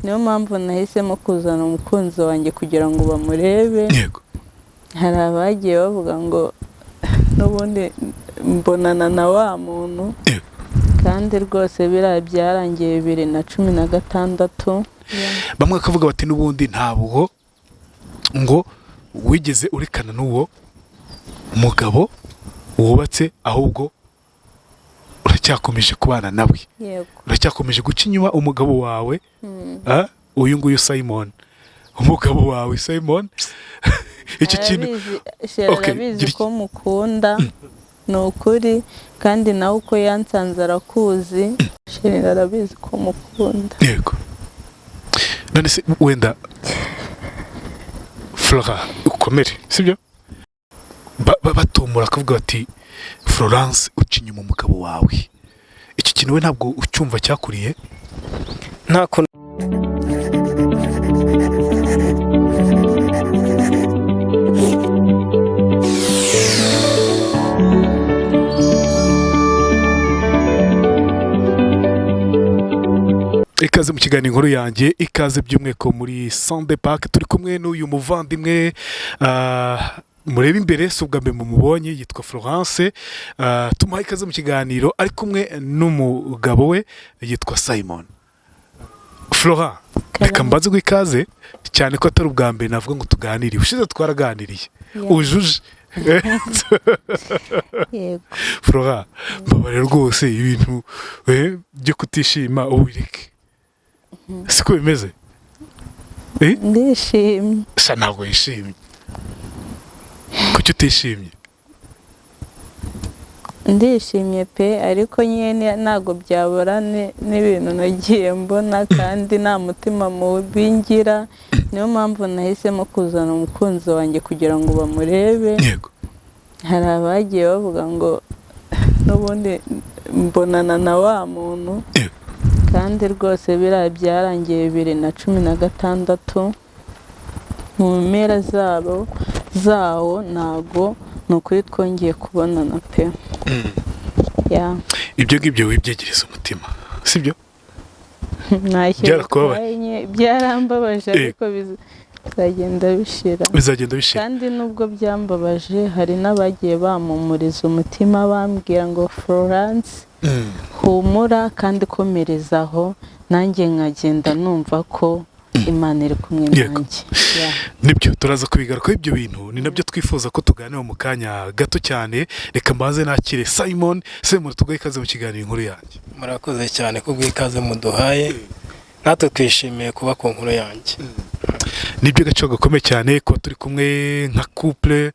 Niyo mpamvu nahisemo kuzana umukunzi wanjye kugira ngo bamurebe. Yego. Hari abagiye bavuga ngo n'ubundi mbonana na wa muntu. Yego. Kandi rwose biriya byarangiye 2016. Bamwe bakavuga bati n'ubundi ntabwo ngo wigeze urekana n'uwo mugabo wubatse, ahubwo uracyakomeje kubana nawe. Yego. Uracyakomeje guca inyuma umugabo wawe, uyu nguyu Simon, umugabo wawe Simon. Icyo kintu Arabizi, Okay, arabizi gira ko mukunda ni ukuri, kandi nawe uko yansanze arakuzi. Chéri arabizi ko mukunda. Yego. None se wenda Flora, ukomere, sibyo? Batumura akavuga bati Florence uca inyuma umugabo wawe, icyo kintu we ntabwo ucyumva cyakuriye? Nta kuntu. Ikaze mu kiganiro Inkuru Yanjye, ikaze by'umwihariko muri Sunday Park. Turi kumwe n'uyu muvandimwe, mureba imbere, si ubwa mbere mumubonye, yitwa Florence. Tumuhaye ikaze mu kiganiro, ari kumwe n'umugabo we yitwa Simon. Florent, reka mbanze guha ikaze cyane ko atari ubwa mbere navuga ngo tuganiriye. Ushize twaraganiriye ujuje. Yego. Flora, mbabarira rwose, ibintu byo kutishima ubireke, siko bimeze? Ndishimye. Sha, ntabwo wishimye. Kuki utishimye? Ndishimye pe, ariko nyine ntabwo byabura n'ibintu nagiye mbona, kandi nta mutima mubi ngira. Niyo mpamvu nahisemo kuzana umukunzi wanjye kugira ngo bamurebe. Yego. Hari abagiye bavuga ngo n'ubundi mbonana na wa muntu. Yego. Kandi rwose biriya byarangiye 2016 mu mpera zabo zawo, ntago ni ukuri twongeye kubonana pe. Ya. Ibyo ngibyo wibyegereza umutima, sibyo? Ntacyo. Byarakubabaje? Bitwaye nye, byarambabaje, ariko bizagenda bishira. Bizagenda bishira. Kandi nubwo byambabaje, hari n'abagiye bampumuriza umutima, bambwira ngo Florence, humura kandi komereza aho, nanjye nkagenda numva ko Imana iri kumwe nanjye. Ya. Nibyo, turaza kubigarukaho ibyo bintu, ni nabyo twifuza ko tuganira mu kanya gato cyane. Reka mbanze nakire Simon. Simon, tuguhe ikaze mu kiganiro Inkuru Yanjye. Murakoze cyane kubw'ikaze muduhaye, natwe twishimiye kuba ku Nkuru Yanjye. Nibyo, agaciro gakomeye cyane kuba turi kumwe nka couple,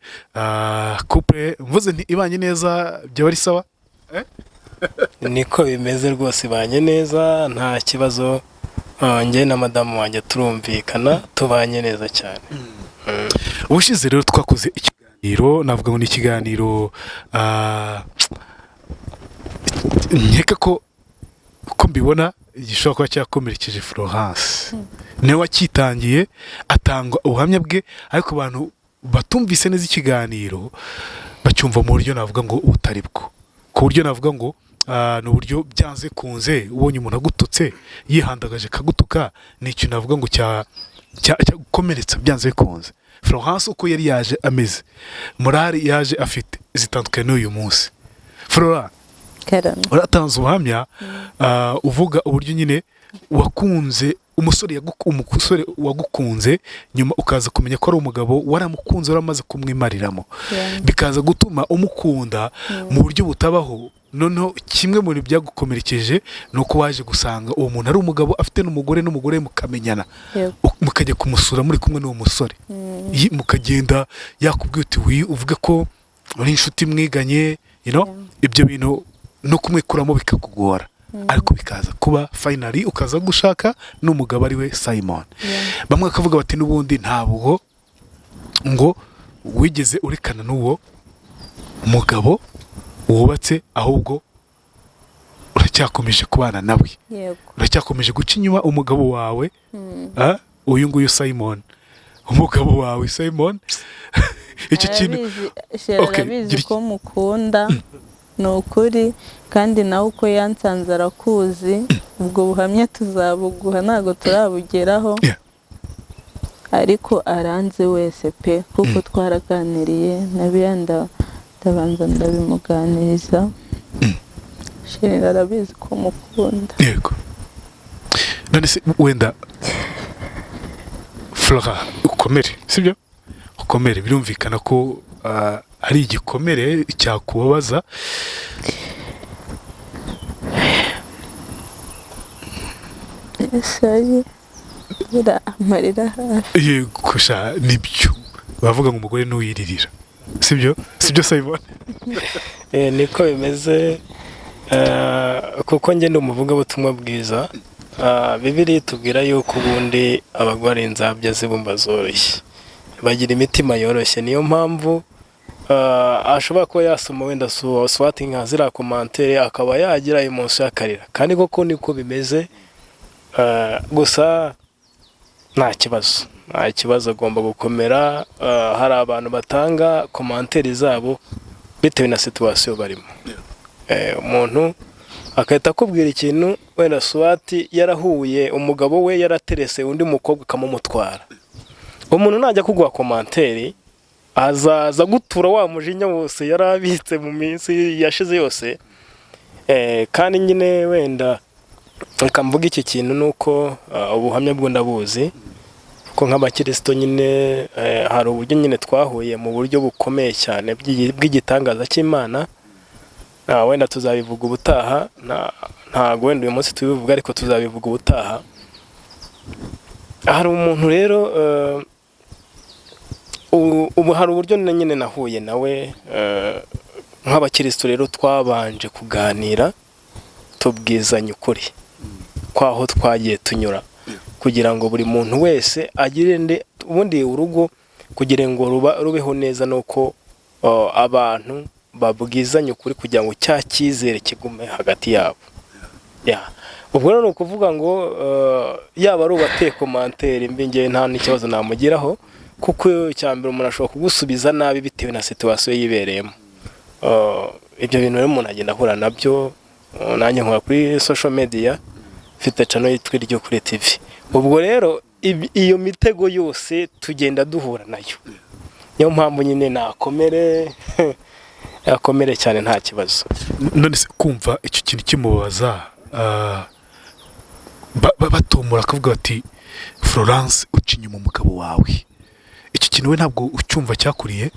couple mvuze nti ibanye neza byaba ari sawa. Niko bimeze rwose, ibanye neza, nta kibazo. Njye na madamu wanjye turumvikana, tubanye neza cyane. Ubushize rero twakoze ikiganiro, navuga ngo ni ikiganiro, nkeka ko uko mbibona gishobora kuba cyakomerekeje Florence. Niwe wakitangiye atanga ubuhamya bwe, ariko abantu batumvise neza ikiganiro bacyumva mu buryo navuga ngo butari bwo, ku buryo navuga ngo ni uburyo byanze kunze ubonye umuntu agututse, yihandagaje akagutuka, ni ikintu navuga ngo cyagukomeretsa byanze bikunze. Florence uko yari yaje ameze, morale yaje afite zitandukanye n'uyu munsi. Flora, Karame. uratanze ubuhamya, uvuga uburyo nyine wakunze umusore, umusore wagukunze, nyuma ukaza kumenya ko ari umugabo waramukunze, waramaze kumwimariramo, bikaza gutuma umukunda mu buryo butabaho. Noneho kimwe mu bintu byagukomerekeje ni uko waje gusanga uwo muntu ari umugabo afite n'umugore, n'umugore mukamenyana, mukajya kumusura muri kumwe n'uwo musore. Mukagenda yakubwiye uti wi uvuge ko uri inshuti mwiganye, ibyo bintu no kumwikuramo bikakugora, ariko bikaza kuba finally ukaza gushaka n'umugabo ari we Simon. Bamwe bakavuga bati n'ubundi ntabwo ngo wigeze urekana n'uwo mugabo wubatse, ahubwo uracyakomeje kubana nawe. Yego. Uracyakomeje guca inyuma umugabo wawe, uyu nguyu Simon, umugabo wawe Simon. Icyo kintu Arabizi, Chéri Okay, arabizi gira ko mukunda. Ni ukuri, kandi nawe uko yansanze arakuzi, ubwo buhamya tuzabuguha, ntabwo turabugeraho. Ariko aranze wese pe, kuko twaraganiriye na biriya, ndabanza ndabimuganiriza. Chéri arabizi ko mukunda. Yego. None se wenda Flora, ukomere, sibyo? Ukomere, birumvikana ko ari igikomere cyakubabaza. Sorry, buriya amarira hafi. Yego sha, nibyo bavuga ngo umugore n'uwiririra, sibyo? Sibyo Simon? Niko bimeze, kuko njye ndi umuvugabutumwa bwiza. Bibiliya itubwira yuko ubundi abagore inzabya zibumba zoroshye, bagira imitima yoroshye. Niyo mpamvu ashobora kuba yasoma wenda swati nka ziriya commentaire, akaba yagira emotion akarira, kandi koko niko bimeze. Gusa nta kibazo, nta kibazo, agomba gukomera. Hari abantu batanga commentaire zabo bitewe na situation barimo. Umuntu agahita akubwira ikintu, wenda swati yarahuye umugabo we yaraterese undi mukobwa akamumutwara. Umuntu najya kuguha commentaire azaza gutura wa mujinya wose yarabitse mu minsi yashize yose. Kandi nyine wenda reka mvuge iki kintu, nuko ubuhamya bwo ndabuzi, kuko nk'abakirisito nyine hari uburyo nyine twahuye mu buryo bukomeye cyane bw'igitangaza cy'Imana. Wenda tuzabivuga ubutaha, ntago wenda uyu munsi tubivuga, ariko tuzabivuga ubutaha. Hari umuntu rero ubu hari uburyo nyine nahuye nawe, nk'abakirisito rero twabanje kuganira tubwizanya ukuri kwaho twagiye tunyura, kugira ngo buri muntu wese agire ubundi urugo kugira ngo rubeho neza, nuko abantu babwizanye ukuri kugira ngo cya cyizere kigume hagati yabo. Ubwo rero ni ukuvuga ngo yaba ari uwateye commentaire mbi, ngewe nta n'ikibazo namugiraho, kuko icya mbere umuntu ashobora kugusubiza nabi bitewe na situation yibereyemo. Ibyo bintu rero umuntu agenda ahura nabyo. Nanjye nkora kuri social media, mfite channel yitwa Iryo Kuri TV. Ubwo rero iyo mitego yose tugenda duhura nayo, niyo mpamvu nyine nakomere yakomere cyane, nta kibazo. None se kumva icyo kintu kimubabaza, batomora akavuga bati Florence uca inyuma umugabo wawe, icyo kintu we ntabwo ucyumva cyakuriye?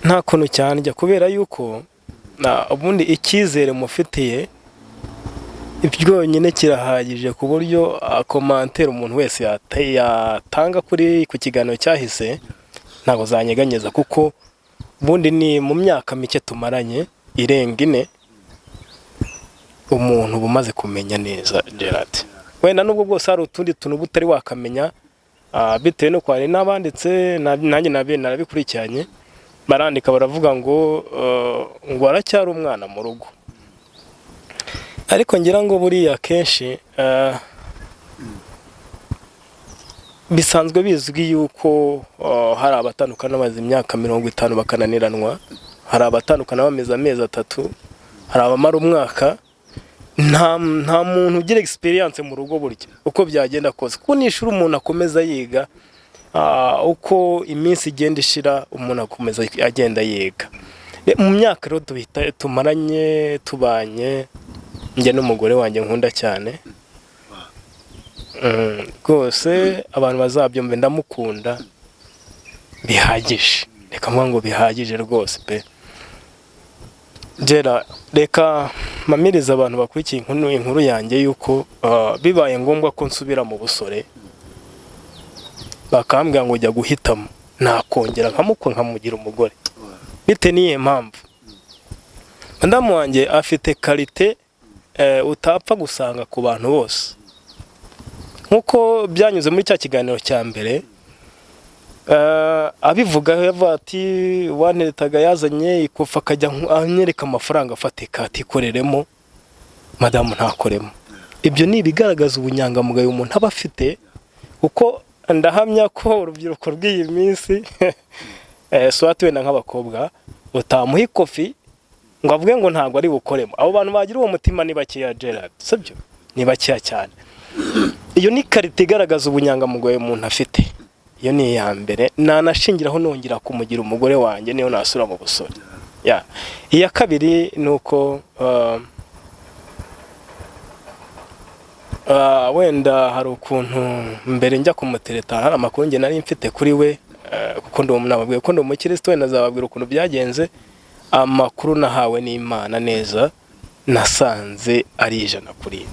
Nta kuntu cyanjya, kubera yuko ubundi icyizere mufitiye byonyine kirahagije ku buryo commentaire umuntu wese yatanga kuri ku kiganiro cyahise ntabwo zanyeganyeza, kuko ubundi ni mu myaka mike tumaranye irenga 4, umuntu uba umaze kumenya neza Gerard. Wenda nubwo bwose hari utundi tuntu butari wakamenya, bitewe no kwari n'abanditse, nanjye narabikurikiranye, barandika baravuga ngo ngo aracyari umwana mu rugo. Ariko ngira ngo buriya kenshi bisanzwe bizwi yuko hari abatandukana bamaze imyaka 50 bakananiranwa, hari abatandukana bameze amezi 3, hari abamara umwaka. Nta muntu ugira experience mu rugo burya uko byagenda kose, kuko nishuri umuntu akomeza yiga, uko iminsi igenda ishira umuntu akomeza agenda yiga. Mu myaka rero tumaranye tubanye, njye n'umugore wanjye nkunda cyane rwose, abantu bazabyumve ndamukunda bihagije, reka mvuga ngo bihagije rwose pe. Gera reka mpamirize abantu bakurikiye inkuru yanjye yuko bibaye ngombwa ko nsubira mu busore bakambwira ngo jya guhitamo, nakongera nkamukwa nkamugira umugore. Bite niye mpamvu madamu wanjye afite karite utapfa gusanga ku bantu bose, nkuko byanyuze muri cya kiganiro cya mbere abivuga yavuga ati wanteretaga yazanye ikofa akajya anyereka amafaranga afatika atikoreremo, madamu ntakoremo. Ibyo ni ibigaragaza ubunyangamugayo umuntu aba afite, kuko ndahamya ko urubyiruko rw'iyi minsi swati wenda nk'abakobwa utamuha ikofi Ngo avuge ngo ntabwo ari bukoremo. Abo bantu bagira uwo mutima ni bakeya, Gerard, sibyo? Ni bakeya cyane. Iyo ni qualité igaragaza ubunyangamugayo umuntu afite. Iyo ni iya mbere nanashingiraho nongera kumugira umugore wanjye niyo nasura mu busore. Ya, iya kabiri ni uko wenda hari ukuntu mbere njya kumutereta hari amakuru njye nari mfite kuri we, kuko ndi nababwiye ko ndi umukristo, wenda azababwira ukuntu byagenze. Amakuru nahawe n'Imana neza nasanze ari 100%,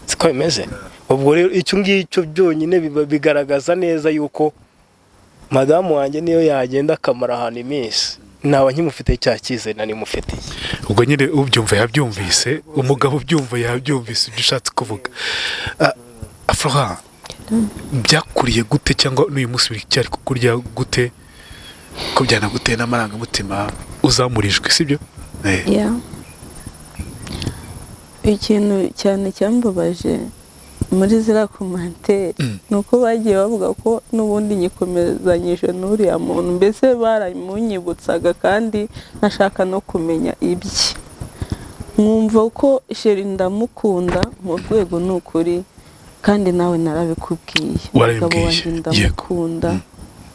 siko bimeze. Ubwo rero icyo ngicyo byonyine biba bigaragaza neza yuko madamu wanjye niyo yagenda akamara ahantu iminsi, naba nkimufitiye cya cyizere nari mufitiye. Ubwo nyine ubyumva yabyumvise, umugabo ubyumva yabyumvise ibyo ushatse kuvuga. Flora, byakuriye gute cyangwa n'uyu munsi biracyari kukurya gute, ko byanaguteye n'amarangamutima uzamurijwe, sibyo? Yeah. Ikintu cyane cyambabaje muri ziriya commentaires ni uko bagiye bavuga ko n'ubundi nyikomezanyije n'uriya muntu, mbese baramunyibutsaga kandi ntashaka no kumenya ibye. Nkumva ko chéri ndamukunda mu rwego, ni ukuri, kandi nawe narabikubwiye, umugabo Warabimbwiye, wanjye ndamukunda.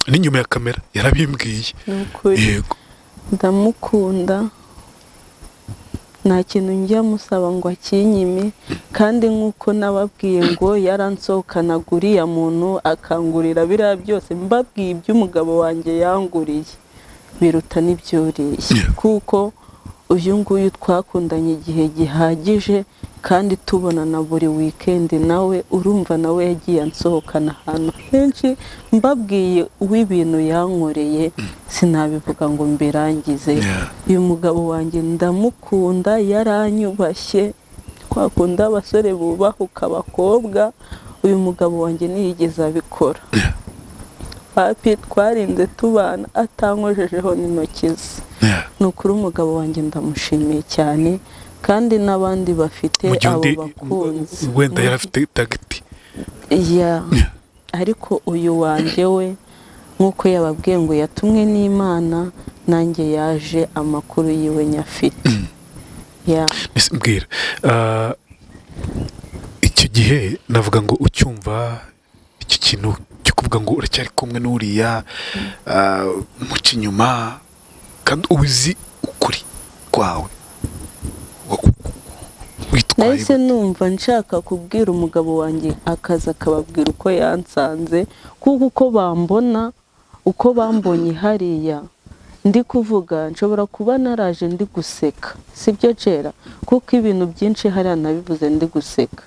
N'inyuma ya kamera yarabimbwiye. Ni ukuri. Ndamukunda, nta kintu njya musaba ngo akinyime, kandi nk'uko nababwiye ngo yaransohokanaga uriya muntu akangurira biriya byose, mbabwiye iby'umugabo wanjye yanguriye biruta n'ibyuriye, kuko uyu nguyu twakundanye igihe gihagije kandi tubonana buri weekend, nawe urumva nawe yagiye ansohokana ahantu henshi. Mbabwiye uw'ibintu yankoreye sinabivuga ngo mbirangize. Uyu mugabo wanjye ndamukunda, yaranyubashye, twakunda abasore bubahuka abakobwa, uyu mugabo wanjye ntiyigeze abikora. Papi twarinze tubana atankojejeho n'intoki ze. Ni ukuri umugabo wanjye ndamushimiye cyane, kandi n'abandi bafite Mu gihe abo undi bakunzi wenda yari afite target. Ya, ariko uyu wanjye we, nk'uko yababwiye ngo yatumwe n'Imana, nanjye yaje amakuru yiwe nyafite. Ya. Mbese mbwira, icyo gihe navuga ngo ucyumva icyo kintu cyo kuvuga ngo uracyari kumwe n'uriya, muca inyuma kandi uzi ukuri kwawe, witwaye Nahise gute? Numva nshaka kubwira umugabo wanjye akaza akababwira uko yansanze, kuko uko bambona, uko bambonye hariya ndi kuvuga, nshobora kuba naraje ndi guseka, sibyo cera? Kuko ibintu byinshi hariya nabivuze ndi guseka,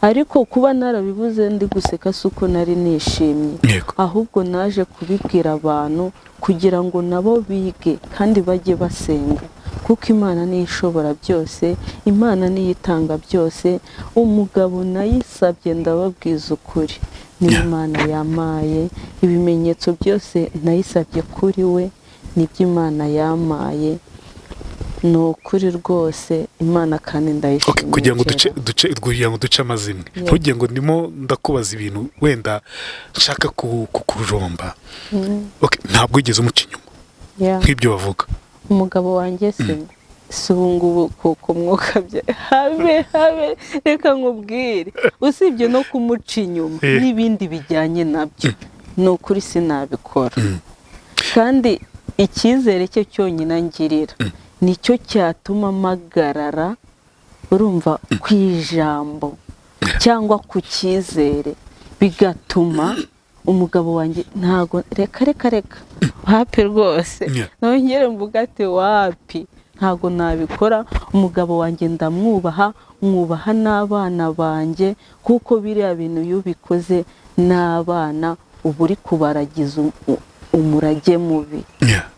ariko kuba narabivuze ndi guseka si uko nari nishimye, ahubwo naje kubibwira abantu kugira ngo nabo bige kandi bajye basenga, kuko Imana niyo ishobora byose, Imana niyo itanga byose. Umugabo nayisabye, ndababwiza ukuri, niyo Imana yamaye ibimenyetso byose nayisabye kuri we, nibyo Imana yamaye, ni ukuri rwose. Imana kandi ndayishimiye. Kugira ngo duce Gerard. duce kugira ngo duce amazimwe, Yeah. ntugire ngo ndimo ndakubaza ibintu wenda nshaka kukujomba. Okay, ntabwo wigeze umuca inyuma nk'ibyo bavuga? Umugabo wanjye se si ubu ngubu, kuko umwuka bya habe habe, reka nkubwire, usibye no kumuca inyuma n'ibindi bijyanye nabyo, ni ukuri sinabikora. Kandi icyizere cye cyonyine angirira nicyo cyatuma mpagarara, urumva, ku ijambo cyangwa ku cyizere, bigatuma umugabo wanjye ntago, reka reka reka, wapi rwose. Nongere mvuga ati wapi, ntago nabikora. Umugabo wanjye ndamwubaha, mwubaha n'abana banjye, kuko biriya bintu iyo ubikoze n'abana uba uri kubaragiza umurage mubi.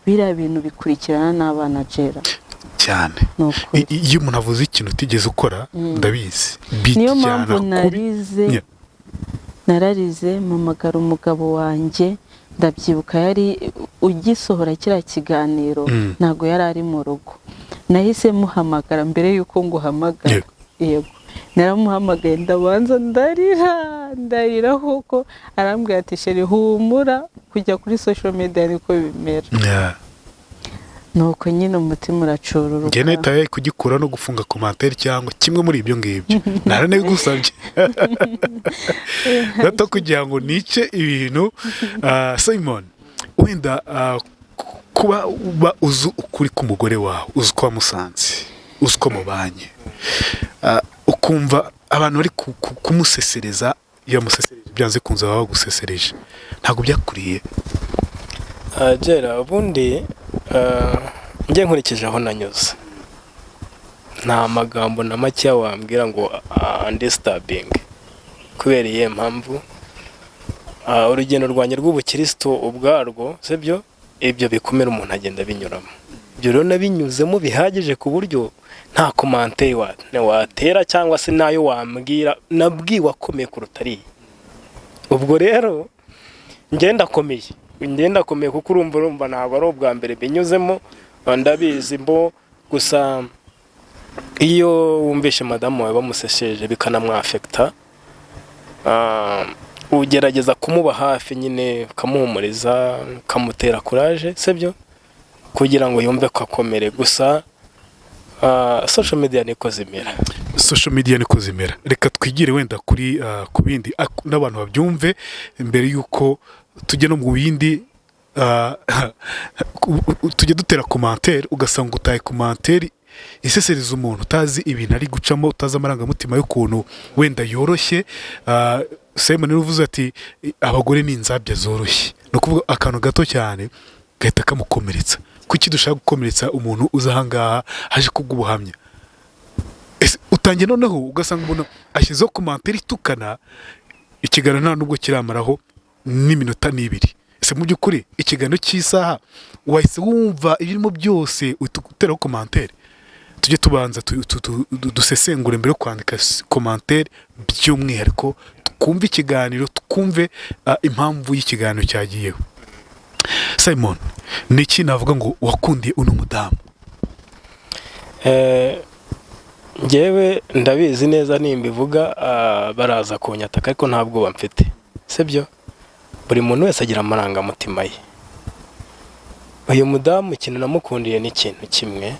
Biriya bintu bikurikirana n'abana, Jera. Cyane. Ni ukuri. Iyo umuntu avuze ikintu utigeze ukora, ndabizi Niyo bijyana mpamvu narize. Nararize, mpamagara umugabo wanjye. Ndabyibuka yari ugisohora kiriya kiganiro, ntabwo yari ari mu rugo. Nahise muhamagara mbere y'uko nguhamagara. Yego, naramuhamagaye, ndabanza ndarira, ndarira, kuko arambwira ati: "Chéri, humura, kujya kuri social media niko bimera." Nuko nyine umutima uracururuka. Njye nahitaye kugikura no gufunga commentaire cyangwa kimwe muri ibyo ngibyo, naranabigusabye gato kugira ngo nice ibintu. Simon, wenda kuba uba uzi ukuri k'umugore wawe, uzi uko wamusanze, uzi uko mubanye, ukumva abantu bari kumusesereza, iyo bamusesereje byanze kunze baba bagusesereje, ntabwo byakuriye? Gera ubundi njye nkurikije aho nanyuze, nta magambo na makeya wambwira ngo andisturbinge. Kubera iyihe mpamvu? Urugendo rwanjye rw'ubukristo ubwarwo, sibyo, ibyo bikomere umuntu agenda abinyuramo. Ibyo rero nabinyuzemo bihagije ku buryo nta commentaire watera cyangwa se n'ayo wambwira nabwiwe akomeye kuruta ariya. Ubwo rero ngenda akomeye, ngenda akomeye, kuko urumva ntabwo ari ubwa mbere binyuzemo, ndabizi mbo. Gusa iyo wumvishe madamu wawe bamusesheje bikanamwaffecta, ugerageza kumuba hafi nyine, ukamuhumuriza, ukamutera courage, sibyo, kugira ngo yumve ko akomere. Gusa social media niko zimera. Social media niko zimera. Reka twigire wenda kuri ku bindi n'abantu babyumve mbere y'uko tujya no mu bindi. Tujya dutera commentaire, ugasanga utaye commentaire isesereza umuntu utazi ibintu ari gucamo, utazi amarangamutima y'ukuntu wenda yoroshye. Simon niwe uvuze ati abagore ni inzabya zoroshye, ni ukuvuga akantu gato cyane gahita kamukomeretsa. Kuki dushaka gukomeretsa umuntu uza ahangaha aje kubw'ubuhamya? Ese utangiye noneho ugasanga umuntu ashyizeho commentaire itukana, ikiganiro nta nubwo kiramaraho n'iminota n'ibiri. Ese mu by'ukuri ikiganiro cy'isaha wahise wumva ibirimo byose uhita uteraho commentaire? Tujye tubanza dusesengure mbere yo kwandika commentaire, by'umwihariko twumve ikiganiro, twumve impamvu y'ikiganiro cyagiyeho. Simon, ni iki navuga ngo wakundiye uno mudamu? Njyewe ndabizi neza nimbivuga baraza kunyataka, ariko nta bwoba mfite, sibyo. Buri muntu wese agira amarangamutima ye. Uyu mudamu ikintu namukundiye ni ikintu kimwe.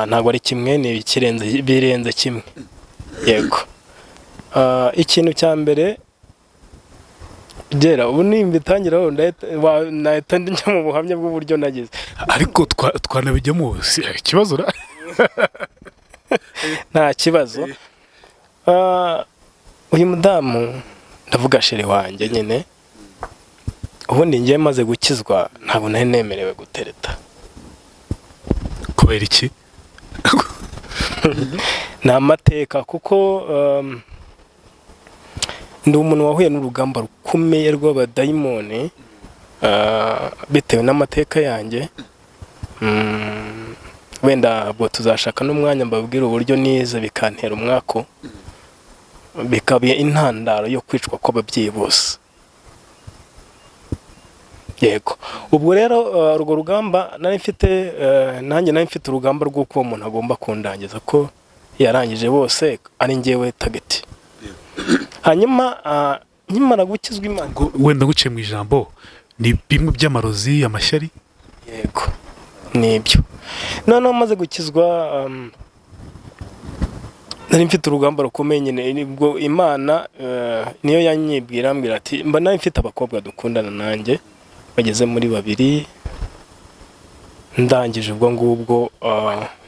Ntabwo ari kimwe, ni ikirenze, birenze kimwe, yego. Ikintu cya mbere gera ubu nimbitangiraho nahita njya mu buhamya bw'uburyo nagize. Ariko twanabijyamo, si ikibazo ra? Nta kibazo. Uyu mudamu, ndavuga chérie wanjye nyine, ubundi ngiye maze gukizwa ntabwo nari nemerewe gutereta. Kubera iki? Ni amateka, kuko ndi umuntu wahuye n'urugamba rukomeye rw'abadayimoni bitewe n'amateka yanjye. Wenda ubwo tuzashaka n'umwanya mbabwire uburyo nize bikantera umwaku, bikaba intandaro yo kwicwa kw'ababyeyi bose, yego. Ubwo rero urwo rugamba nari mfite, nanjye nari mfite urugamba rw'uko uwo muntu agomba kundangiza, ko yarangije bose ari njyewe target. Hanyuma nkimara gukizwa Imana Ngo wenda nguciye mu ijambo, ni bimwe by'amarozi, amashyari? Yego, nibyo. Noneho maze gukizwa, nari mfite urugamba rukomeye nyine. Nibwo Imana niyo yanyibwira, ambwira ati mba nari mfite abakobwa dukundana nanjye bageze muri babiri. Ndangije ubwo ngubwo,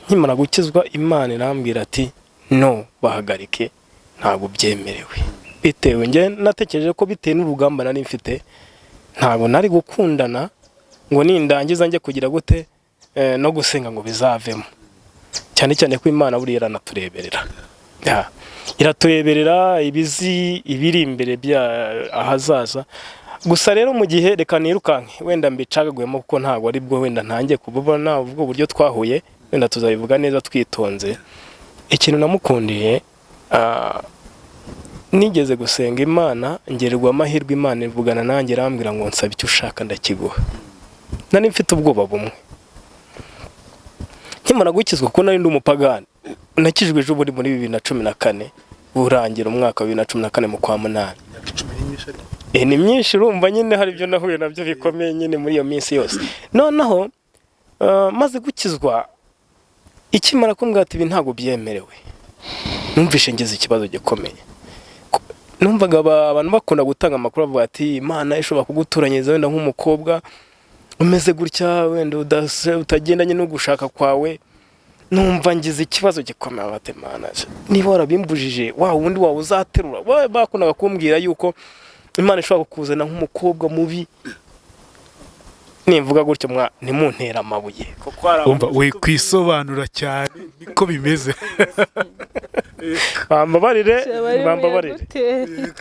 nkimara gukizwa Imana irambwira ati no, bahagarike, ntabwo byemerewe. Bitewe njye natekereje ko bitewe n'urugamba nari mfite ntabwo nari gukundana ngo nindangiza njye kugira gute no gusenga ngo bizavemo, cyane cyane ko Imana buriya iranatureberera. Ya, iratureberera, ibizi ibiri imbere bya ahazaza. Gusa rero mu gihe reka nirukanke wenda mbicagaguyemo, kuko ntabwo ari bwo wenda ntangiye kububona ubwo buryo twahuye, wenda tuzabivuga neza twitonze. Ikintu namukundiye, nigeze gusenga Imana, ngererwa amahirwe Imana ivugana nanjye, irambwira ngo nsaba icyo ushaka ndakiguha. Nari mfite ubwoba bumwe nkimara gukizwa, kuko nari ndi umupagani. Nakijwe ejo bundi muri 2014, urangira umwaka wa 2014 mu kwa munani. Ni myinshi, urumva nyine hari ibyo nahuye nabyo bikomeye nyine muri iyo minsi yose. Noneho Maze gukizwa, ikimara kumbwira ati ibi ntabwo byemerewe, numvishe ngize ikibazo gikomeye. Numvaga abantu bakunda gutanga amakuru bavuga ati Imana ishobora kuguturanyiriza wenda nk'umukobwa umeze gutya, wenda utagendanye no gushaka kwawe. Numva ngize ikibazo gikomeye, bati Imana niba warabimbujije, wa wundi wawe uzaterura. Bakundaga kumbwira yuko Imana ishobora kukuzana nk'umukobwa mubi. Nimvuga gutyo ntimuntere amabuye, kuko hari Umva, we kwisobanura cyane, niko bimeze. Bambabarire, bambabarire,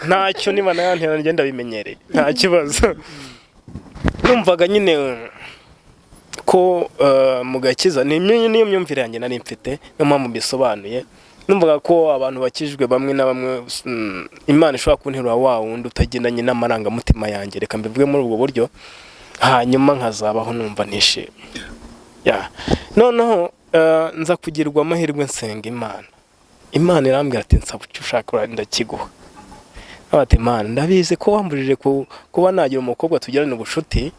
ntacyo, niba nayantera ngenda bimenyereye, nta kibazo. Numvaga nyine ko mu gakiza niyo myumvire yanjye nari mfite, niyo mpamvu mbisobanuye. Numvaga ko abantu bakijijwe bamwe na bamwe, Imana ishobora kunterura wa wundi utagendanye n'amarangamutima yanjye, reka mbivuge muri ubwo buryo, hanyuma nkazabaho numva nishimye. Ya. Noneho nza kugirwa amahirwe nsenga Imana, Imana irambwira ati nsaba icyo ushaka ndakiguha. Ati Imana, ndabizi ko wambujije kuba nagira umukobwa tugirana ubucuti.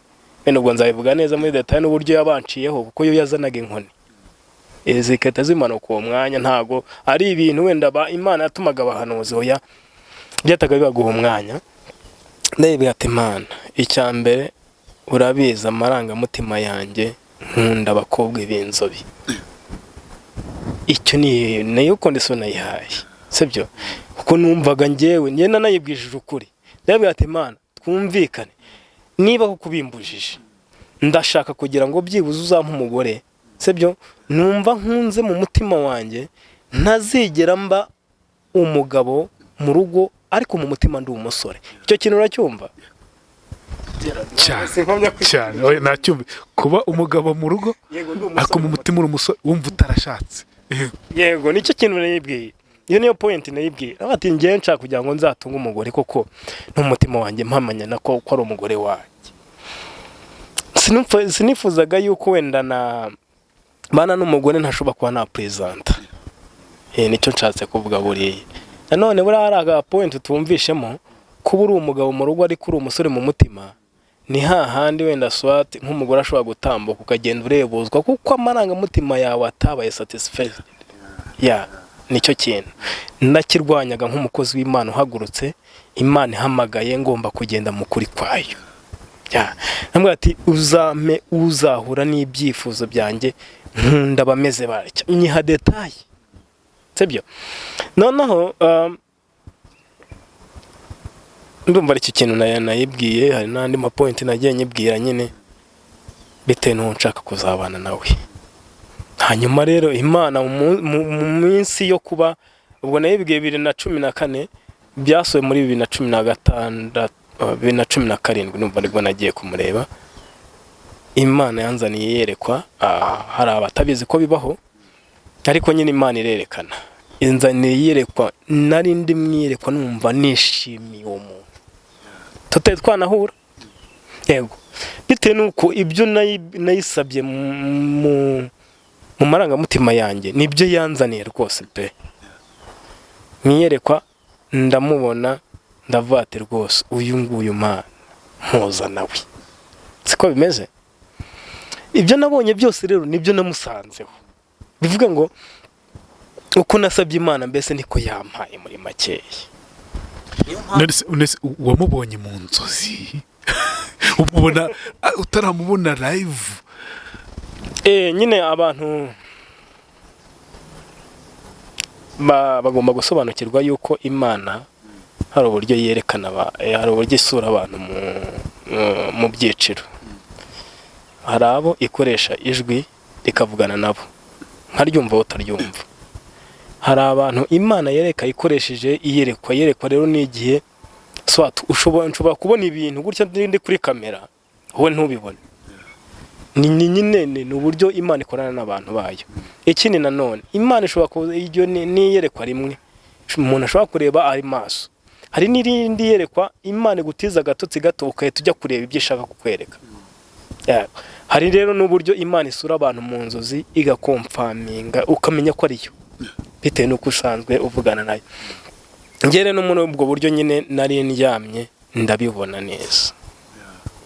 Wenda ubwo nzabivuga neza muri detail n'uburyo yabanciyeho, kuko yo yazanaga inkoni zigahita zimanuka uwo mwanya. Ntago ari ibintu wenda Imana yatumaga abahanuzi, oya, byataga bibaguha umwanya. Ndabibwira ati Imana, icya mbere urabizi amarangamutima yanjye, nkunda abakobwa b'inzobe. Icyo ni nayo condition nayihaye, sibyo? Kuko numvaga njyewe njye nanayibwishije ukuri. Ndabibwira ati Imana, twumvikane, niba koko ubimbujije, ndashaka kugira ngo byibuze uzampe umugore, sibyo, numva nkunze mu mutima wanjye, ntazigera mba umugabo mu rugo ariko mu mutima ndi umusore. Icyo kintu uracyumva? Cyane cyane. Oya, nacyumva, kuba umugabo mu rugo ariko mu mutima uri umusore, wumva utarashatse. Yego, nicyo kintu nayibwiye, iyo niyo point nayibwiye. Ati njyewe nshaka kugira ngo nzatunge umugore koko n'umutima wanjye mpamanya na ko ari umugore wanjye. Sinifuzaga yuko wenda na bana n'umugore ntashobora kuba napresenta. Nicyo nshatse kuvuga. Buriya nanone buriya hari aga point tumvishemo, kuba uri umugabo mu rugo ariko uri umusore mu mutima, ni hahandi wenda swati nk'umugore ashobora gutambuka ukagenda urebuzwa kuko amarangamutima yawe atabaye satisfied. Ya, nicyo kintu nakirwanyaga nk'umukozi w'Imana uhagurutse, Imana ihamagaye, ngomba kugenda mu kuri kwayo. Ya, namubwira ati uzampe uzahura n'ibyifuzo byanjye, nkunda abameze batya, nyiha détail, sibyo? Noneho ndumva ari icyo kintu nayibwiye. Hari n'andi ma points nagiye nyibwira nyine bitewe n'uwo nshaka kuzabana nawe. Hanyuma rero Imana mu minsi yo kuba ubwo nayibwiye 2014, byasohoye muri 2016, 2017, numva nibwo nagiye kumureba. Imana yanzaniye iyerekwa. Hari abatabizi ko bibaho, ariko nyine Imana irerekana. Inzaniye iyerekwa, nari ndi mwiyerekwa, numva nishimiye uwo muntu tutari twanahura. Yego, bitewe n'uko ibyo nayisabye mu marangamutima yanjye nibyo yanzaniye rwose pe. Mwiyerekwa ndamubona, ndavuga ati rwose uyu nguyu Mana mpuza nawe, siko bimeze. Ibyo nabonye byose rero nibyo namusanzeho, bivuga ngo uko nasabye Imana mbese niko yampaye muri makeya. None se wamubonye mu nzozi, umubona utaramubona live? Nyine abantu bagomba gusobanukirwa yuko Imana hari uburyo yerekana, hari uburyo isura abantu mu byiciro. Hari abo ikoresha ijwi rikavugana nabo nkaryumva utaryumva. Hari abantu Imana yereka ikoresheje iyerekwa. Iyerekwa rero ni igihe swat ushobora kubona ibintu gutya ndi kuri kamera, wowe ntubibone. Ni nyine ni uburyo Imana ikorana n'abantu bayo. Ikindi nanone Imana ishobora kuza, iryo ni iyerekwa rimwe umuntu ashobora kureba ari maso. Hari n'irindi yerekwa Imana igutiza agatotsi gato ugahita ujya kureba ibyo ishaka kukwereka. Yeah. Hari rero n'uburyo Imana isura abantu mu nzozi igaconfirminga, ukamenya ko ariyo bitewe n'uko usanzwe uvugana nayo. Njye rero no muri ubwo buryo nyine nari ndyamye ndabibona neza,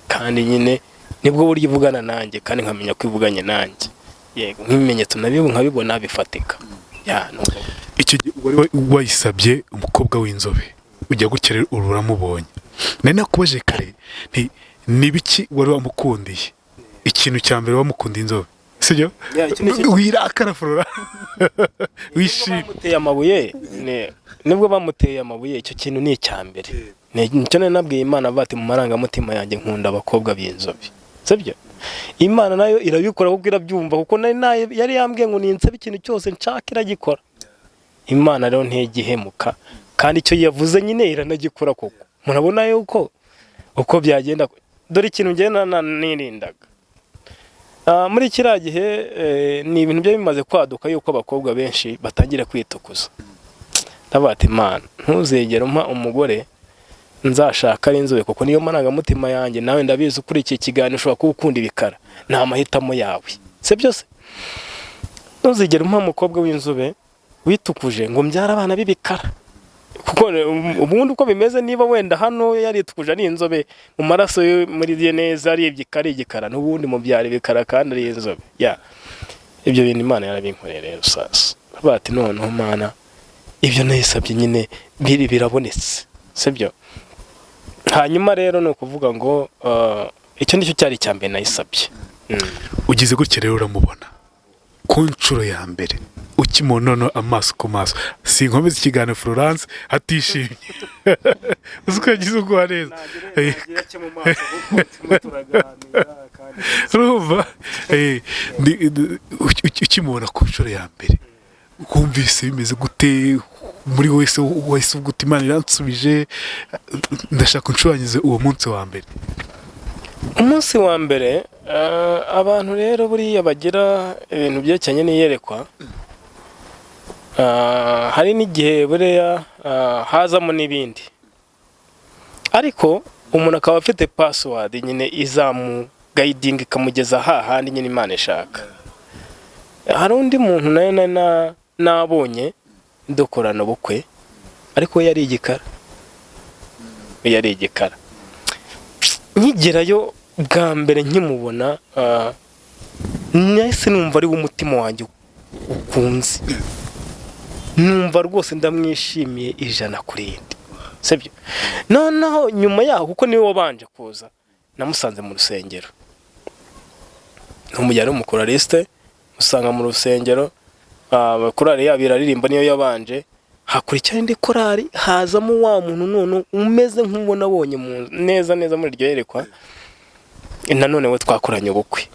kandi nyine Nibwo buryo ivugana nanjye kandi nkamenya ko ivuganye nanjye. Yego, nk'ibimenyetso nabibu nkabibona bifatika. Ya, nuko. Icyo gihe wari wayisabye umukobwa w'inzobe, ujya gutya rero uramubonye. Nari nakubaje kare nti ni biki wari wamukundiye? Ikintu cya mbere wamukundiye inzobe, sibyo? Ya, icyo ni cyo- Wirakara Flora, wishimye. Bamuteye amabuye, nibwo bamuteye amabuye, icyo kintu ni icya mbere. Nicyo nari nabwiye Imana bati mu marangamutima yanjye nkunda abakobwa b'inzobe, sibyo? Imana nayo irabikora kuko irabyumva, kuko yari yambwiye ngo ninsabe ikintu cyose nshaka iragikora. Imana rero ntigihemuka, kandi icyo yavuze nyine iranagikora koko. Murabona yuko uko byagenda, dore ikintu ngenda nirindaga muri kiriya gihe, ni ibintu byari bimaze kwaduka yuko abakobwa benshi batangira kwitukuza. Ndavuga ati: "Imana, ntuzegere umpa umugore nzashaka ari inzobe, kuko niyo marangamutima yanjye." Nawe ndabizi ukurikiye ikiganiro ushobora kuba ukunda ibikara, ni amahitamo yawe, si byose. Ntuzigere umpa umukobwa w'inzobe witukuje ngo mbyare abana b'ibikara, kuko ubundi uko bimeze, niba wenda hano yaritukuje ari inzobe, mu maraso ye muri DNA ari igikara, igikara n'ubundi mubyara ibikara kandi ari inzobe. Ya, ibyo bintu Imana yarabinkoreye rero. Sasa bati noneho Mana, ibyo nayisabye nyine biri birabonetse, sibyo? Hanyuma rero ni ukuvuga ngo icyo nicyo cyari icya mbere nayisabye. Ugize gutya rero uramubona ku nshuro ya mbere, ukimubona noneho amaso ku maso. Sinkomeza ikiganiro Florence atishimye, uzi ko yagize ubwoba neza. Urumva, ukimubona ku nshuro ya mbere wumvise bimeze gute muri wese? Wahise uvuga uti: "Imana iransubije"? Ndashaka uncurangize uwo munsi wa mbere. Umunsi wa mbere, abantu rero buriya bagira ibintu byerekeranye n'iyerekwa. Hari n'igihe buriya hazamo n'ibindi, ariko umuntu akaba afite password nyine izamuguidinga ikamugeza hahandi nyine Imana ishaka. Hari undi muntu nawe nari nabonye dukorana ubukwe, ariko we yari igikara, we yari igikara. Nkigerayo bwa mbere nkimubona, nahise numva ari wo umutima wanjye ukunze, numva rwose ndamwishimiye 100%, sibyo? Noneho nyuma yaho, kuko niwe wabanje kuza, namusanze mu rusengero, ni umujyana w'umukoraliste, usanga mu rusengero korali yabo iraririmba, niyo yabanje, hakurikiraho indi korali, hazamo wa muntu none umeze nk'uwo nabonye neza neza muri iryo yerekwa. Nanone we twakoranye ubukwe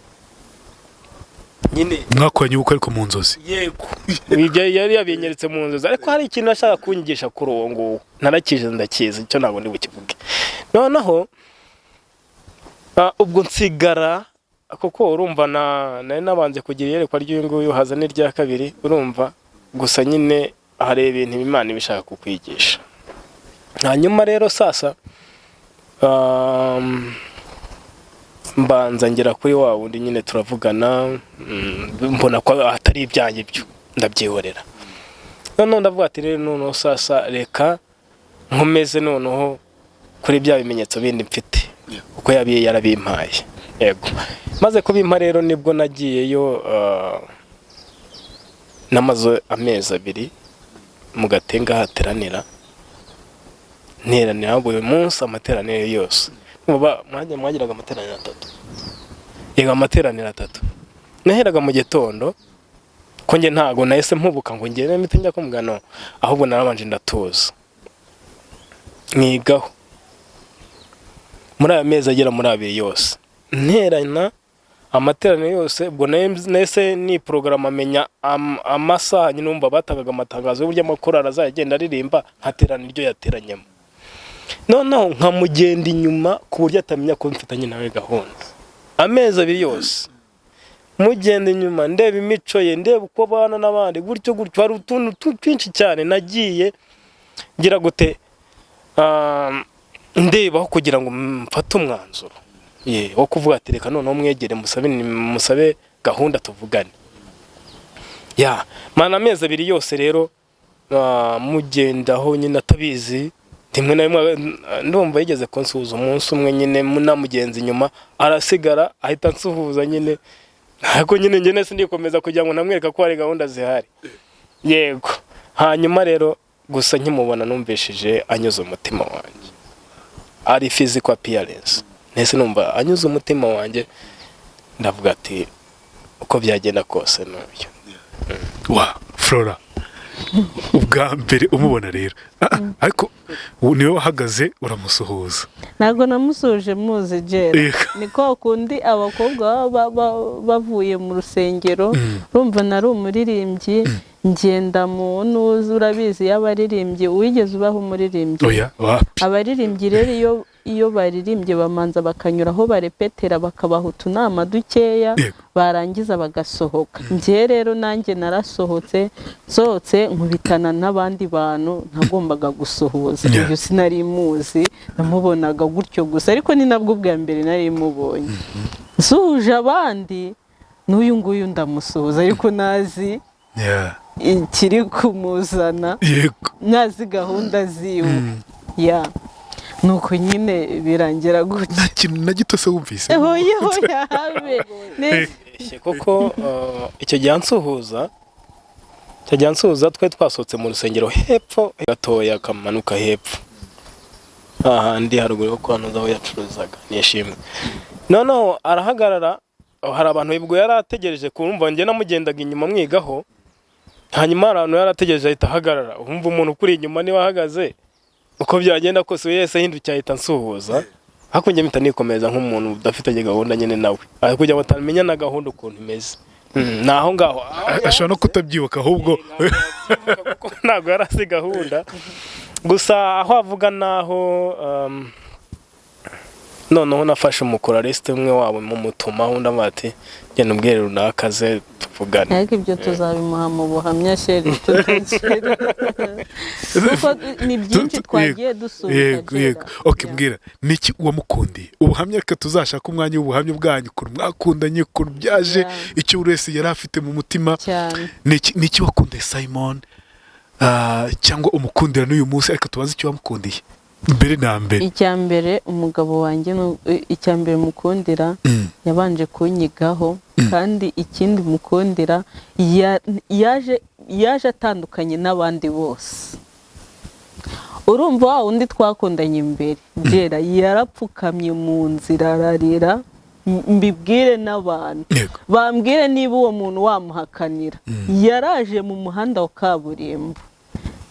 nyine. Mwakoranye ubukwe ariko mu nzozi? Yego, ibyo yari yabinyeretse mu nzozi, ariko hari ikintu ashaka kunyigisha kuri uwo nguwo narakije, ndakizi, icyo ntabwo ndi bukivuge. Noneho ubwo nsigara, kuko urumva na nari nabanje kugira iyerekwa ry'uyu nguyu, haza n'irya kabiri. Urumva gusa nyine hari ibintu Imana iba ishaka kukwigisha. Hanyuma rero sasa mbanza ngera kuri wa wundi nyine turavugana, mbona ko atari ibyanjye byo ndabyihorera. Noneho ndavuga ati rero noneho sasa reka nkomeze noneho kuri bya bimenyetso bindi mfite, kuko yabiye yarabimpaye. Yego, maze kubimpa rero nibwo nagiyeyo, namaze amezi 2 mu Gatenga hateranira, nteranira buri munsi amateraniro yose. Muba mwagiraga amateraniro atatu. Yego, amateraniro atatu. Naheraga mu gitondo, ko njye ntago nahise mpubuka ngo ngende mpite njya kumugano, ahubwo narabanje ndatuza nkigaho muri aya mezi agera muri 2 yose, nterana amateraniro yose. Ubwo nahise ni porogaramu amenya amasaha nyine, numva batangaga amatangazo y'uburyo amakorali azajya agenda aririmba, nkaterana iryo yateranyemo, noneho nkamugenda inyuma ku buryo atamenya ko mfitanye nawe gahunda. Amezi 2 yose mugenda inyuma, ndeba imico ye, ndeba uko abana n'abandi, gutyo gutyo. Hari utuntu twinshi cyane nagiye ngira gute, ndebaho kugira ngo mfate umwanzuro wo kuvuga ati reka noneho mwegere musabe gahunda tuvugane. Ya mana, amezi 2 yose rero mugendaho nyine atabizi. Rimwe na rimwe ndumva yigeze kunsuhuza umunsi umwe nyine namugenzi inyuma, arasigara ahita ansuhuza nyine, ariko nyine njye nese ndikomeza kugira ngo ntamwereka ko hari gahunda zihari. Yego. Hanyuma rero gusa nkimubona numvishije anyuze umutima wanjye, ari physical appearance, nese numva anyuze umutima wanjye, ndavuga ati uko byagenda kose n'uyu. Wa Flora, ubwa mbere umubona rero, ariko niwe wahagaze uramusuhuza? Ntabwo namusuhuje muzi, Jera. Yego. Ni kwa kundi abakobwa baba bavuye mu rusengero. Urumva nari umuririmbyi, ngenda mu nuzi, urabizi y'abaririmbyi. Wigeze ubaho umuririmbyi? Oya, wapi. Abaririmbyi rero iyo baririmbye bamanza bakanyura aho barepetera, bakabaha utunama dukeya, barangiza bagasohoka. Njye rero nanjye narasohotse, nsohotse nkubitana n'abandi bantu ntagombaga gusuhuza. Uyu sinari muzi, namubonaga gutyo gusa, ariko ni nabwo bwa mbere nari mubonye. Nsuhuje abandi, n'uyu nguyu ndamusuhuza, ariko nazi ikiri kumuzana, nazi gahunda ziwe ya nuko nyine birangira gutya. Nta kintu na gito se wumvise? Hoya, hoya, habe. Kuko icyo gihe ansuhuza, twari twasohotse mu rusengero hepfo gatoya, kamanuka hepfo hahandi haruguru yo kwa Noza aho yacuruzaga nishimwe. Noneho arahagarara, hari abantu ubwo yari ategereje kumva, njye namugendaga inyuma mwigaho. Hanyuma hari ahantu yari ategereje ahita ahagarara. Umva, umuntu ukuri inyuma niba ahagaze, uko byagenda kose wese ahindukiye ahita ansuhuza, ariko njye mpita nikomeza nk'umuntu udafitanye gahunda nyine nawe, ariko kugira ngo atamenya na gahunda ukuntu imeze. Ni aho ngaho. Ashobora no kutabyibuka ahubwo. Kuko ntabwo yari azi gahunda. Gusa aho avuga naho noneho nafashe umukoraliste umwe wabo mumutumaho, undi amuha ati genda ubwire runaka ze tuvugane. Ariko ibyo tuzabimuha mu buhamya, chéri, tutakiri, kuko ni byinshi twagiye dusubika. Yego. Okay, mbwira, niki wamukundiye? Ubuhamya, reka tuzashaka umwanya w'ubuhamya bwanyu, ukuntu mwakundanye, ukuntu byaje, icyo buri wese yari afite mu mutima. Cyane. Niki wakundiye Simon, cyangwa umukundira n'uyu munsi? Ariko tubaze icyo wamukundiye mbere na mbere. Icya mbere, umugabo wanjye, icya mbere mukundira, yabanje kunyigaho. Kandi ikindi mukundira, yaje atandukanye n'abandi bose. Urumva wa wundi twakundanye imbere, Jera, yarapfukamye mu nzira ararira. Mbibwire n'abantu, bambwire niba uwo muntu wamuhakanira. Yaraje mu muhanda wa kaburimbo,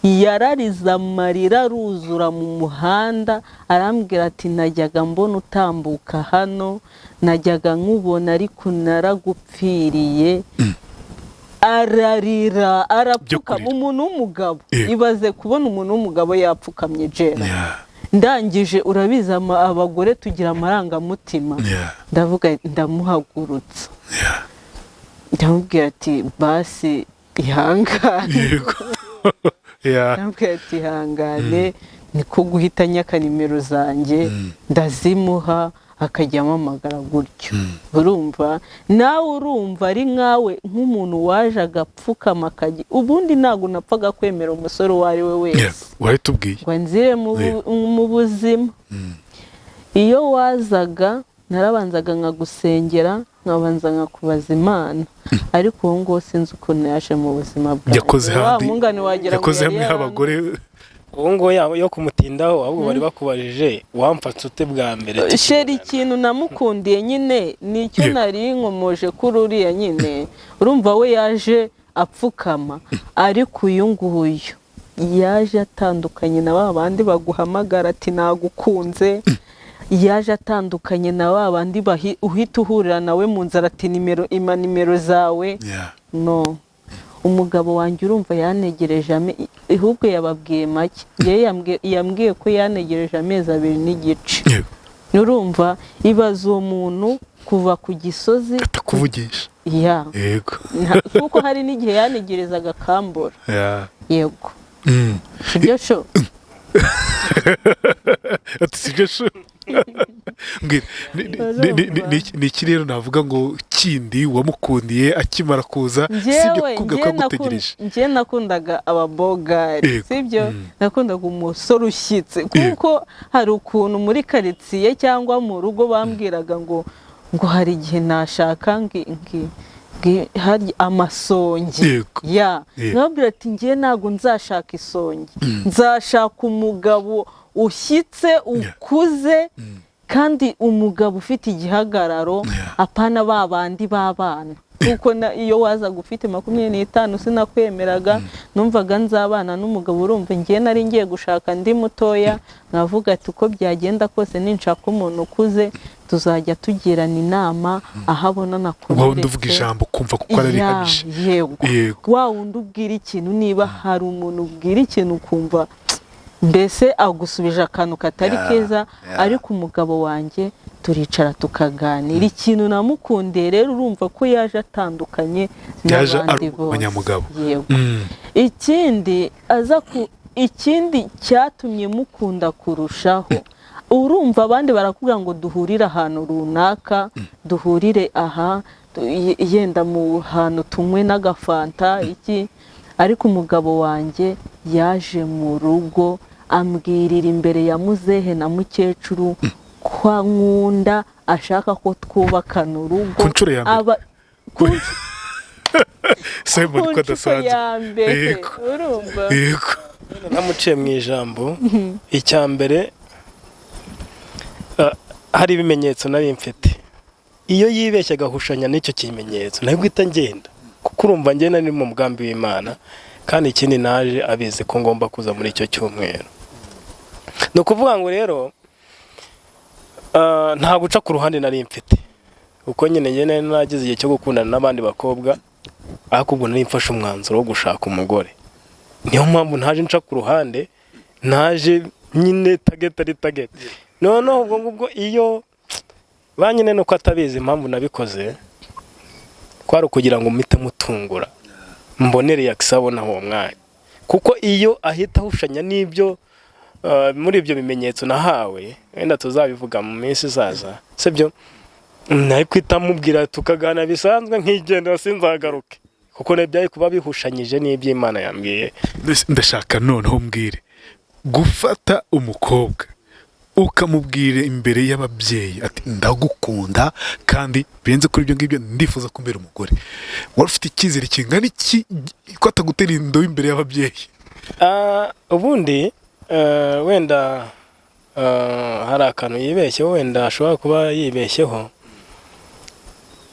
yararize amarira aruzura mu muhanda, arambwira ati najyaga mbona utambuka hano, najyaga nkubona, ariko naragupfiriye. Ararira, arapfukama. Kurira. Umuntu w'umugabo, ibaze kubona umuntu w'umugabo yapfukamye, Jera. Ndangije, urabizi abagore tugira amarangamutima. Ndavuga, ndamuhagurutsa, ndamubwira ati basi ihangane. Ndamubwira ati ihangane. Niko guhita nyaka nimero zanjye, ndazimuha, akajya ampamagara gutyo. Urumva nawe, urumva ari nkawe, nk'umuntu waje agapfukama akajya. Ubundi ntabwo napfaga kwemera umusore uwo ari we wese Wahita ubwiye ngo nzire mu buzima. Iyo wazaga narabanzaga nkagusengera, nkabanza nkakubaza Imana, ariko uwo nguwo sinzi ukuntu yaje mu buzima bwanjye. Yakoze Wa handi mungani wagira ngo yakoze yari hamwe h'abagore. Ubu ngubu yo kumutindaho, ahubwo bari bakubajije wamfatse ute bwa mbere? Chéri, ikintu namukundiye nyine ni icyo nari nkomoje kuri uriya nyine. Urumva we yaje apfukama, ariko uyu nguyu yaje atandukanye na ba bandi baguhamagara ati nagukunze. Yaje atandukanye na ba bandi uhita uhurira nawe mu nzara ati nimero, ima nimero zawe. No umugabo wanjye, urumva yanegereje ahubwo yababwiye make. Njyewe yambwiye ko yanegereje amezi 2.5. Urumva, ibaza uwo muntu kuva ku Gisozi Atakuvugisha. Ya. Kuko hari n'igihe yanegerezaga akambura. Yego. Sibyo sho? Ati sibyo shu. Mbwira, ni iki rero navuga ngo kindi wamukundiye akimara kuza, sibyo Njyewe kukubwira ko yagutegereje? Njye nakundaga ababogari, sibyo? Nakundaga umusore ushyitse, kuko hari ukuntu muri karitsiye cyangwa mu rugo bambwiraga ngo hari igihe nashaka hari amasongi. Ya, nababwira ati: "Ngiye, ntabwo nzashaka isongi, nzashaka umugabo ushyitse, ukuze, kandi umugabo ufite igihagararo, apana ba bandi b'abana." Kuko iyo wazaga ufite 25 sinakwemeraga, numvaga nzabana n'umugabo. Urumva ngiye, nari ngiye gushaka ndi mutoya, nkavuga ati uko byagenda kose ninshaka umuntu ukuze tuzajya tugirana inama, aho abona Wa wundi uvuga nakomeretse. ijambo kumva kuko ararihamije. Yego. Wa wundi ubwira ikintu, niba hari umuntu ubwira ikintu ukumva mbese agusubije akantu katari keza. Ariko umugabo wanjye turicara tukaganira. Ikintu namukundiye rero, urumva ko yaje atandukanye Yaje n'abandi ari bose. umunyamugabo. Yego. Ikindi aza ku ikindi cyatumye mukunda kurushaho, urumva abandi barakubwira ngo duhurire ahantu runaka, duhurire aha, yenda mu hantu tunywe n'agafanta iki, ariko umugabo wanjye yaje mu rugo ambwirira imbere ya muzehe na mukecuru ko ankunda, ashaka ko twubakana urugo. Ku nshuro ya mbere? Aba Simon ku ko nshuro adasanzwe. ya mbere. Urumva? Yego. Namuciye mu ijambo. Icya mbere, hari ibimenyetso nari mfite. Iyo yibeshye agahushanya n'icyo kimenyetso, nari guhita ngenda, kuko urumva njye nari mu mugambi w'Imana. Kandi ikindi, naje abizi ko ngomba kuza muri icyo cyumweru. Ni ukuvuga ngo rero nta guca ku ruhande nari mfite, kuko nyine njye nari nagize igihe cyo gukundana n'abandi bakobwa, ariko ubwo nari mfashe umwanzuro wo gushaka umugore. Niyo mpamvu ntaje nca ku ruhande, naje nyine target ari target. Noneho ubwo ngubwo iyo ba nyine nuko atabizi impamvu nabikoze, kwari ukugira ngo mpite mutungura, mbonere yakisabona uwo mwanya, kuko iyo ahita ahushanya n'ibyo muri ibyo bimenyetso nahawe, wenda tuzabivuga mu minsi izaza, sibyo? Nari kwita mubwira tukaganira bisanzwe, nkigendera sinzagaruke, kuko byari kuba bihushanyije n'iby'Imana yambwiye. Mbese ndashaka noneho mbwire, gufata umukobwa ukamubwira imbere y'ababyeyi ati: "Ndagukunda, kandi birenze kuri ibyo ngibyo ndifuza kumbera umugore", wari ufite icyizere kingana iki ko atagutera indobo imbere y'ababyeyi? Ubundi wenda hari akantu yibeshyeho, wenda ashobora kuba yibeshyeho.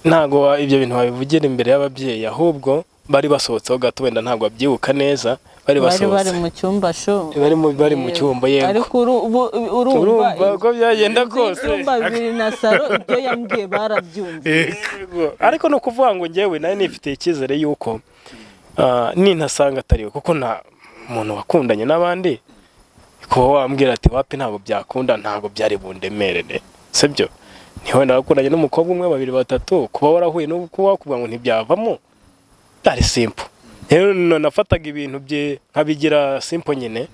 Ntabwo ibyo bintu wabivugira imbere y'ababyeyi, ahubwo bari basohotseho gato, wenda ntabwo abyibuka neza, bari Bari basohotse. Bari mu cyumba sho. Bari mu cyumba, yego. Ariko urumva Urumva uko byagenda inzu kose. y'ibyumba bibiri na saro, ibyo yambwiye barabyumva. Yego. Ariko ni ukuvuga ngo njyewe nari nifitiye icyizere yuko nintasanga atari we, kuko nta muntu wakundanye n'abandi kuba wambwira ati: "Wapi, ntabwo byakunda", ntabwo byari bundemerere, sibyo? Ni wenda wakundanye n'umukobwa umwe, babiri, batatu, kuba warahuye no kuba wakubwira ngo ntibyavamo, byari simple. Rero nafataga ibintu bye nkabigira simple nyine,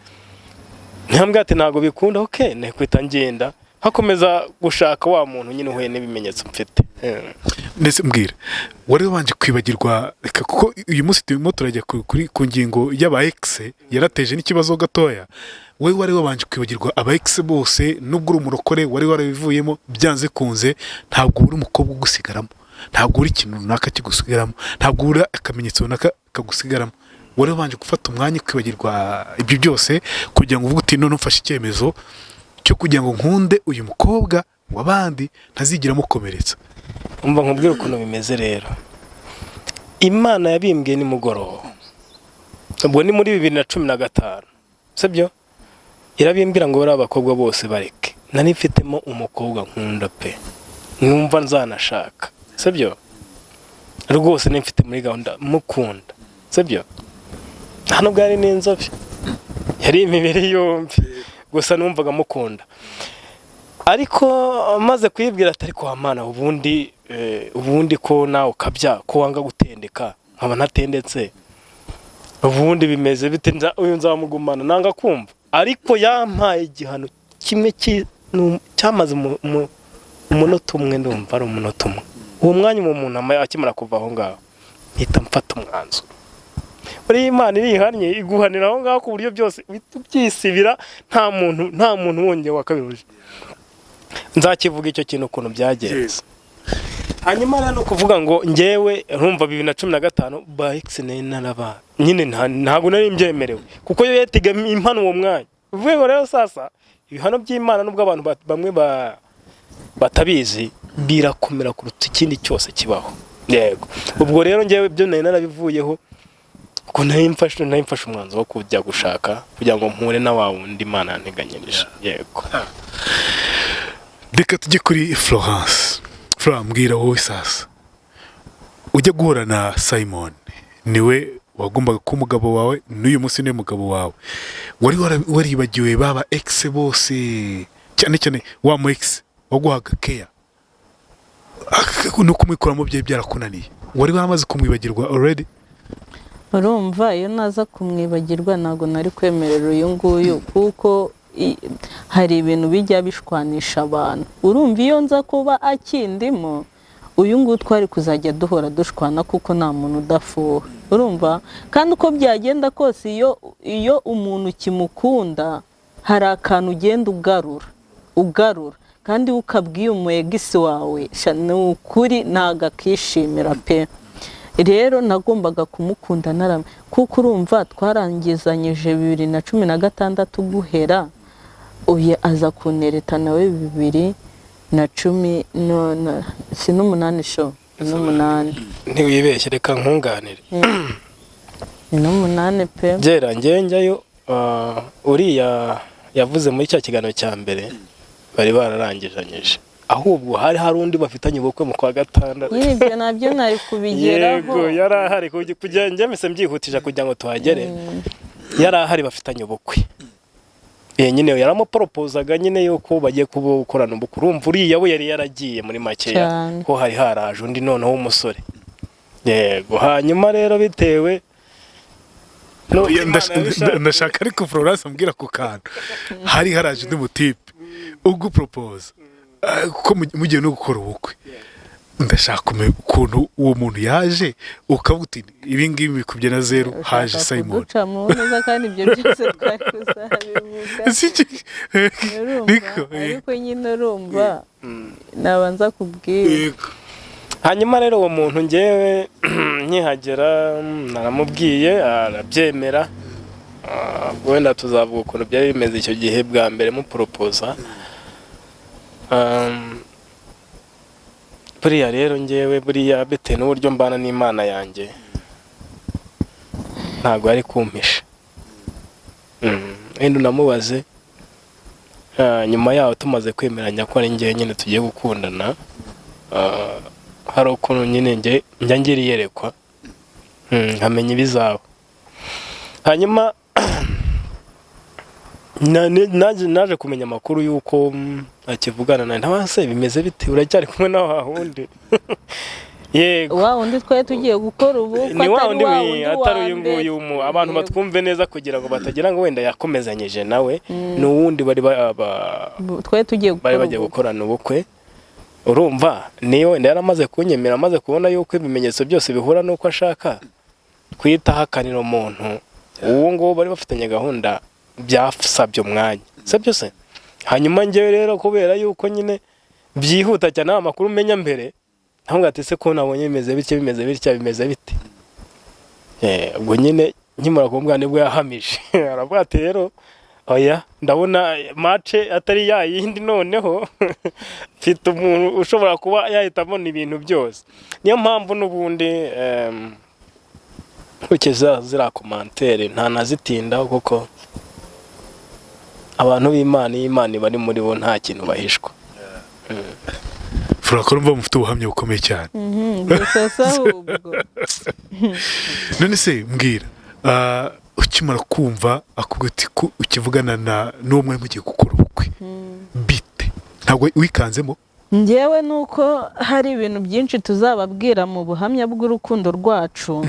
ntambwe ati: "Ntabwo bikunda", ok, nakwita ngenda hakomeza gushaka wa muntu nyine uhuye n'ibimenyetso mfite. Ndetse mbwira, wari wabanje kwibagirwa, reka, kuko uyu munsi turimo turajya ku ngingo y'aba ex yarateje n'ikibazo gatoya. Wowe wari wabanje kwibagirwa aba ex bose, nubwo uri umurokore wari warabivuyemo, byanze kunze ntabwo uri umukobwa ugusigaramo, ntabwo uri ikintu runaka kigusigaramo, ntabwo uri akamenyetso runaka kagusigaramo. Wari wabanje gufata umwanya kwibagirwa ibyo byose kugira ngo uvuge uti: "None mfashe icyemezo cyo kugira ngo nkunde uyu mukobwa w'abandi, ntazigira amukomeretsa"? Umva nkubwire ukuntu bimeze rero. Imana yabimbwiye nimugoroba, ubwo ni muri 2015, sibyo? Irabimbwira ngo bariya abakobwa bose bareke. Nari mfitemo umukobwa nkunda pe, numva nzanashaka, sibyo? Rwose nari mfite muri gahunda, mukunda, sibyo? Nta nubwo yari n'inzobe, yari imibiri yombi, gusa numvaga mukunda. Ariko maze kuyibwira ati: "Ariko wa Mana, ubundi ubundi ko nawe ukabya ko wanga gutendeka, nkaba ntatendetse, ubundi bimeze bite? Uyu nzamugumana?" Nanga kumva, ariko yampaye igihano kimwe cyamaze Umunota umwe, ndumva ari umunota umwe. Uwo mwanya uwo muntu akimara kuva aho ngaho, mpita mfata umwanzuro. Buriya Imana irihannye, iguhanira aho ngaho ku buryo byose uhita ubyisibira, nta muntu wongeye wa kabiri uje. Nzakivuga icyo kintu ukuntu byagenze. Hanyuma rero ni ukuvuga ngo njyewe nkumva 2015 ba ex nari naraba nyine ntabwo nari mbyemerewe, kuko yo yatiga impano uwo mwanya. Uvuge ngo rero sasa ibihano by'Imana, nubwo abantu bamwe batabizi, birakomera kuruta ikindi cyose kibaho. Yego, ubwo rero njyewe ibyo nari narabivuyeho, ubwo nari mfashe umwanzuro wo kujya gushaka kugira ngo mpure na wa wundi Imana yanteganyirije. Yego. Reka tujye kuri Florence. Florence, mbwira wowe sasa, ujya guhura na Simon, niwe wagombaga kuba umugabo wawe, n'uyu munsi niwe mugabo wawe. Wari waribagiwe baba ex bose, cyane cyane wa mu ex waguhaga keya, no kumwikuramo byari byarakunaniye? Wari waramaze kumwibagirwa already? Urumva, iyo naza kumwibagirwa ntabwo nari kwemerera uyu nguyu, kuko hari ibintu bijya bishwanisha abantu. Urumva, iyo nza kuba akindimo uyu nguyu, twari kuzajya duhora dushwana, kuko nta muntu udafuha. Urumva, kandi uko byagenda kose, iyo umuntu ukimukunda, hari akantu ugenda ugarura ugarura, kandi iyo ukabwiye umu ex wawe, sha, ni ukuri ntabwo akishimira pe. Rero nagombaga kumukunda narame, kuko urumva twarangizanyije 2016, guhera uyu aza kuntereta nawe bibiri na cumi si n'umunani sho, ni n'umunani. Ntiwibeshye, reka nkunganire. Ni n'umunani pe. Byera njyewe njyayo, uriya yavuze muri cya kiganiro cya mbere bari bararangizanyije, ahubwo hari undi bafitanye ubukwe mu kwa gatandatu. Nyine ibyo nabyo nari kubigeraho. Yego, yari ahari kugira njye mpise mbyihutisha kugira ngo tuhagere. Yari ahari, bafitanye ubukwe. Nyine yaramuporopozaga nyine yuko bagiye gukorana ubukwe. Urumva uriya we yari yaragiye muri makeya, Cyane. ko hari haraje undi noneho w'umusore. Yego, hanyuma rero bitewe no Iyo Imana yabishaka. Ndashaka ariko Florence ambwira ku kantu hari haraje undi mutipe uguporopoza, kuko mugiye no gukora ubukwe. Ndashaka kumenya ukuntu uwo muntu yaje, ukavuga uti ibi ngibi bikubye na zeru, haje Ushaka Simon. kuduca mu neza, kandi ibyo byose twari kuzabivuga. Urumva, Niko, ariko nyine urumva nabanza kubwira. Yego. Hanyuma rero uwo muntu ngewe nkihagera naramubwiye arabyemera. Wenda tuzavuga ukuntu byari bimeze icyo gihe bwa mbere muporopoza. Buriya rero ngewe, buriya bitewe n'uburyo mbana n'Imana yanjye, ntabwo yari kumpisha. Wenda unamubaze, nyuma yaho tumaze kwemeranya ko ari njyewe nyine tugiye gukundana, hari ukuntu nyine njye njya ngira iyerekwa, nkamenya ibizaba. Hanyuma naje kumenya amakuru y'uko akivugana na ntawe. Se bimeze bite, uracyari kumwe na wa wundi? Yego. Wa wundi twari tugiye gukora ubukwe? Ni wa Atari wundi wa wundi atari wa uyu mbere. nguyu abantu batwumve neza kugira ngo batagira ngo wenda yakomezanyije nawe. Ni uwundi bari Twari tugiye bari gukora bagiye ubukwe. gukorana ubukwe. Urumva niyo wenda yaramaze kunyemera, amaze kubona yuko ibimenyetso byose bihura n'uko ashaka kwita ahakanira umuntu uwo nguwo bari bafitanye gahunda, byasabye umwanya, si byo se? Hanyuma njyewe rero kubera yuko nyine byihuta cyane, amakuru umenya mbere, ntabwo ati se ko nabonye bimeze bitya, bimeze bitya, bimeze bite? Ubwo nyine nkimara kumubwira nibwo yahamije, aravuga ati rero oya, ndabona match atari ya yindi, noneho mfite umuntu ushobora kuba yahita abona ibintu byose. Niyo mpamvu n'ubundi nkurikije ziriya commentaire ntanazitindaho, kuko abantu b'Imana, iyo Imana ibari muri bo, nta kintu bahishwa. Flora, ko urumva mufite ubuhamya bukomeye cyane. Gusa se ahubwo None se mbwira, ukimara kumva akubwira uti ko ukivugana na n'uwo mwari mugiye gukora ubukwe, bite? Ntabwo wikanzemo? Njyewe ni uko hari ibintu byinshi tuzababwira mu buhamya bw'urukundo rwacu.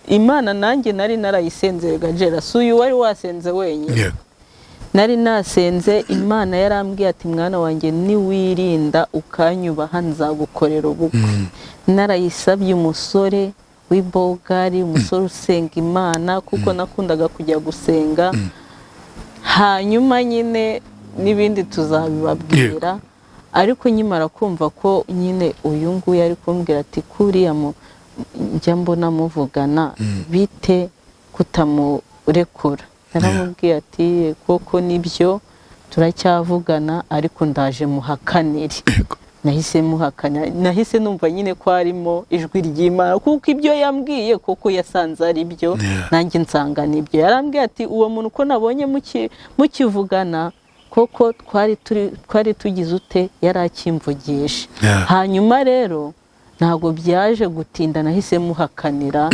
Imana nanjye nari narayisenze gajera, si uyu wari wasenze wenyine. Nari nasenze Imana yarambwiye ati mwana wanjye niwirinda ukanyubaha nzagukorera ubukwe. Narayisabye umusore w'ibogari, umusore usenga Imana, kuko nakundaga kujya gusenga. Hanyuma nyine n'ibindi tuzabibabwira, ariko nkimara kumva ko nyine uyu nguyu ari kumbwira ati kuriya njya mbona muvugana bite kutamurekura, naramubwiye ati koko nibyo turacyavugana ariko ndaje muhakanire. Nahise muhakana, nahise numva nyine ko harimo ijwi ry'Imana, kuko ibyo yambwiye koko yasanze ari byo, nanjye nsanga nibyo. Yarambwiye ati uwo muntu uko nabonye mukivugana koko twari tugize ute, yari akimvugisha. Hanyuma rero ntabwo byaje gutinda, nahise muhakanira,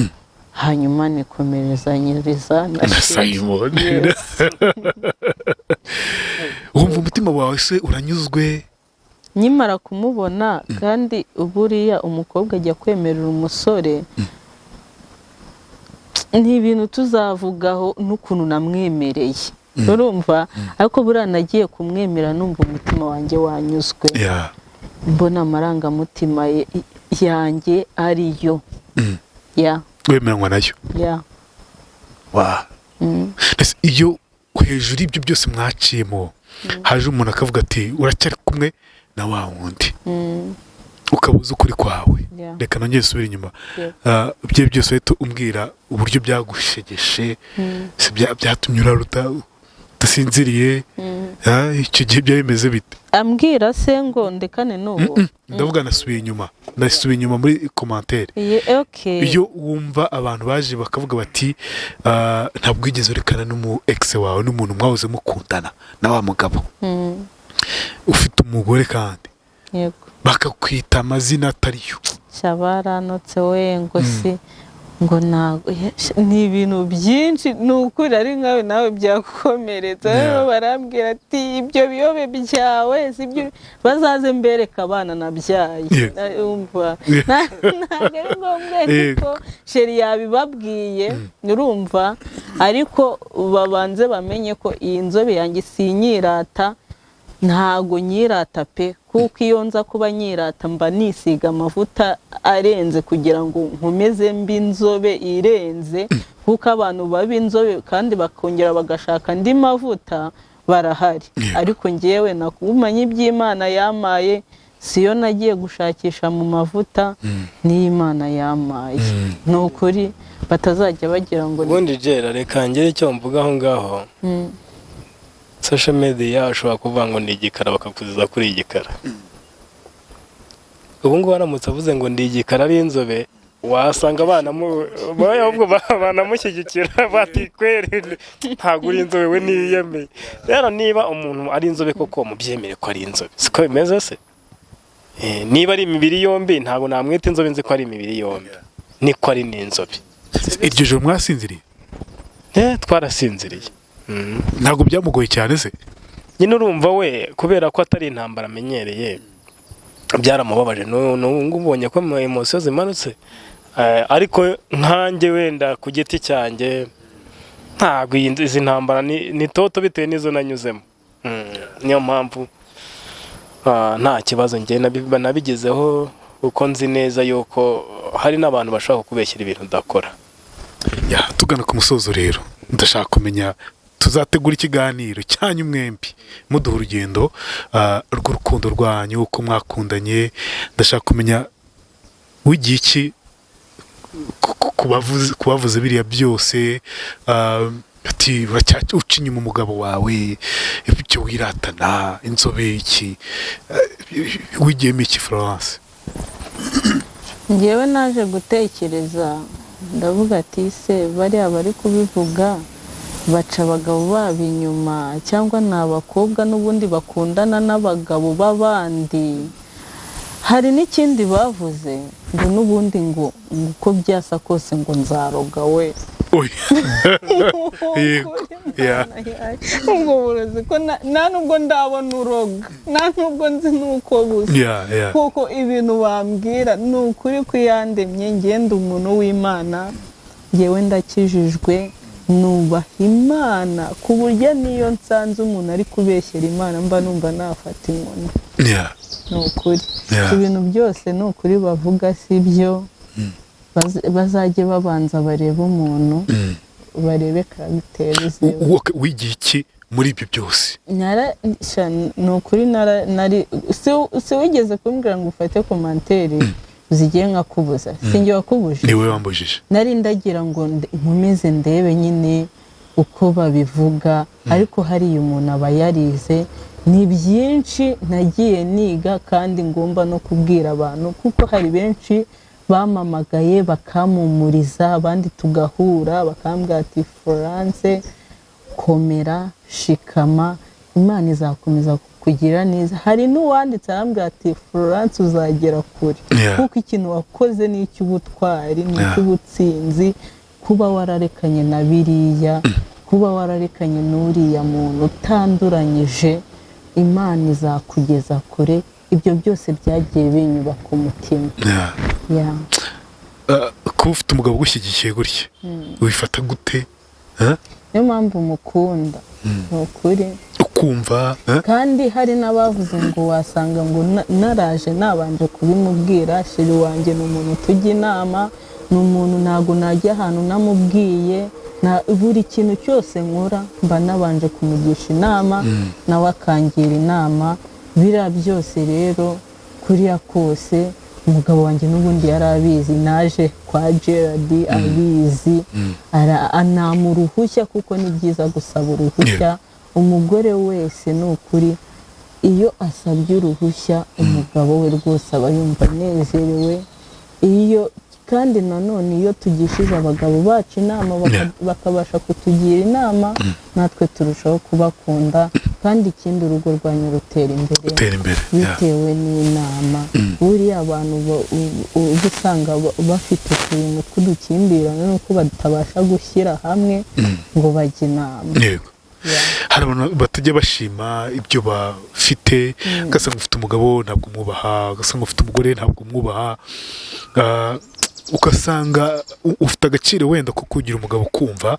hanyuma nikomerezanyiriza na Simon. Wumva umutima wawe se uranyuzwe nkimara kumubona? Kandi buriya umukobwa ajya kwemerera umusore, ni ibintu tuzavugaho n'ukuntu namwemereye, urumva, ariko buriya nagiye kumwemera numva umutima wanjye wanyuzwe, mbona amarangamutima yanjye ariyo. Wemeranywa nayo. Iyo hejuru y'ibyo byose mwaciyemo haje umuntu akavuga ati uracyari kumwe na wa wundi, ukabuza ukuri kwawe. Reka nongere nsubire inyuma, ibyo byose uhita umbwira uburyo byagushegeshe, byatumye uraruta udasinziriye, icyo gihe byari bimeze bite? Ambwira se ngo ndekane n'ubu? Ndavuga nasubiye inyuma, nasubiye inyuma muri commentaire. Iyo wumva abantu baje bakavuga bati ntabwo wigeze urekana n'umu ex wawe, n'umuntu mwahoze mukundana na wa mugabo ufite umugore kandi bakakwita amazina atariyo. Baranotse we ngo si ngo ntabwo ni ibintu byinshi, ni ukuri ari nkawe nawe byagukomeretsa. Rero barambwira ati ibyo biyobe byawe sibyo, bazaze mbereka abana nabyaye. Urumva ntabwo ari ngombwa ariko sheri yabibabwiye, urumva, ariko babanze bamenye ko iyi nzobe yanjye sinyirata, ntago nyirata pe, kuko iyo nza kuba nyirata mba nisiga amavuta arenze kugira ngo nkomeze mbi inzobe irenze, kuko abantu baba inzobe kandi bakongera bagashaka andi mavuta barahari. Ariko ngewe nakumanye iby'Imana yamaye, siyo nagiye gushakisha mu mavuta, niyo Imana yamaye. Ni ukuri batazajya bagira ngo ubundi jera reka ngere icyo mvuga aho ngaho. Social media ushobora kuvuga ngo ni igikara bakakuziza kuri igikara. Ubu ngubu aramutse avuze ngo ndi igikara ari inzobe, wasanga banamushyigikira bati kweri ntabwo uri inzobe we niyemeye. Rero niba umuntu ari inzobe koko mubyemere ko ari inzobe, siko bimeze se? Niba ari imibiri yombi ntabwo namwita inzobe, nzi ko ari imibiri yombi, niko ari n'inzobe. Iryo joro mwasinziriye? Twarasinziriye. Ntabwo byamugoye cyane se? Nyine urumva we kubera ko atari intambara amenyereye byaramubabaje, n'ubu ubonye ko emosiyo zimanutse. Ariko nkanjye wenda ku giti cyanjye ntabwo izi ntambara ni toto bitewe n'izo nanyuzemo. Niyo mpamvu nta kibazo njye nabigezeho, kuko nzi neza yuko hari n'abantu bashobora kukubeshyira ibintu udakora. Tugana ku musozo rero, ndashaka kumenya tuzategura ikiganiro cyanyu mwembi muduha urugendo rw'urukundo rwanyu uko mwakundanye. Ndashaka kumenya wigiye iki kubavuze biriya byose, ati uca inyuma umugabo wawe, ibyo wiratana inzobe iki, wigiyemo iki Florence? Ngewe naje gutekereza ndavuga ati se bariya bari kubivuga baca abagabo babo inyuma, cyangwa ni abakobwa n'ubundi bakundana n'abagabo b'abandi. Hari n'ikindi bavuze ngo n'ubundi ngo uko byasa kose ngo nzaroga we. Ubwo burozi ko nta nubwo ndabona uroga, nta nubwo nzi n'uko busa, kuko ibintu bambwira ni ukuri kwiyandemye. Ngenda umuntu w'Imana, ngewe ndakijijwe, Nubaha Imana ku buryo niyo nsanze umuntu ari kubeshyera Imana mba numva nafata inkoni. Ni ukuri. Ibintu byose ni ukuri bavuga si byo. Bazajye babanza barebe umuntu, barebe caractère ziwe. Wigiye iki muri ibyo byose? Ni ukuri, si wigeze kumbwira ngo ufate commentaire zigiye nkakubuza? Sinjye wakubuje? Ni wowe wambujije. Nari ndagira ngo nkomeze ndebe nyine uko babivuga, ariko hariya umuntu aba yarize. Ni byinshi nagiye niga kandi ngomba no kubwira abantu, kuko hari benshi bamamagaye bakampumuriza, abandi tugahura bakambwira ati: "Florence, komera, shikama, Imana izakomeza kukugira neza." Hari n'uwanditse arambwira ati: "Florence, uzagera kure, kuko ikintu wakoze ni icy'ubutwari, ni icy'ubutsinzi, kuba wararekanye na biriya, kuba wararekanye n'uriya muntu utanduranyije, Imana izakugeza kure." Ibyo byose byagiye binyubaka umutima. Yeah. Kuba ufite umugabo ugushyigikiye gutya, wifata gute? Huh? Niyo mpamvu mukunda, ni ukuri. Ukumva, huh? Kandi hari n'abavuze ngo wasanga ngo naraje nabanje kubimubwira. Chéri wanjye ni umuntu tujya inama, ni umuntu ntabwo najya ahantu namubwiye. Buri kintu cyose nkora mba nabanje kumugisha inama, nawe akangira inama. Biriya byose rero, kuriya kose, umugabo wanjye n'ubundi yari abizi. Naje kwa Gerard abizi, anama uruhushya, kuko ni byiza gusaba uruhushya. Umugore wese, ni ukuri, iyo asabye uruhushya umugabo we rwose aba yumva anezerewe. Iyo kandi nanone iyo tugishije abagabo bacu inama, bakabasha kutugira inama, natwe turushaho kubakunda. Kandi ikindi, urugo rwanyu rutera imbere. Gutera imbere, yeah. Bitewe n'inama. Buriya abantu uba usanga bafite utuntu tw'udukimbirane nuko batabasha gushyira hamwe ngo bajye inama. Yego. Hari abantu batajya bashima ibyo bafite, ugasanga ufite umugabo ntabwo umwubaha, ugasanga ufite umugore ntabwo umwubaha. Ugasanga ufite agaciro wenda ko kugira umugabo kumva,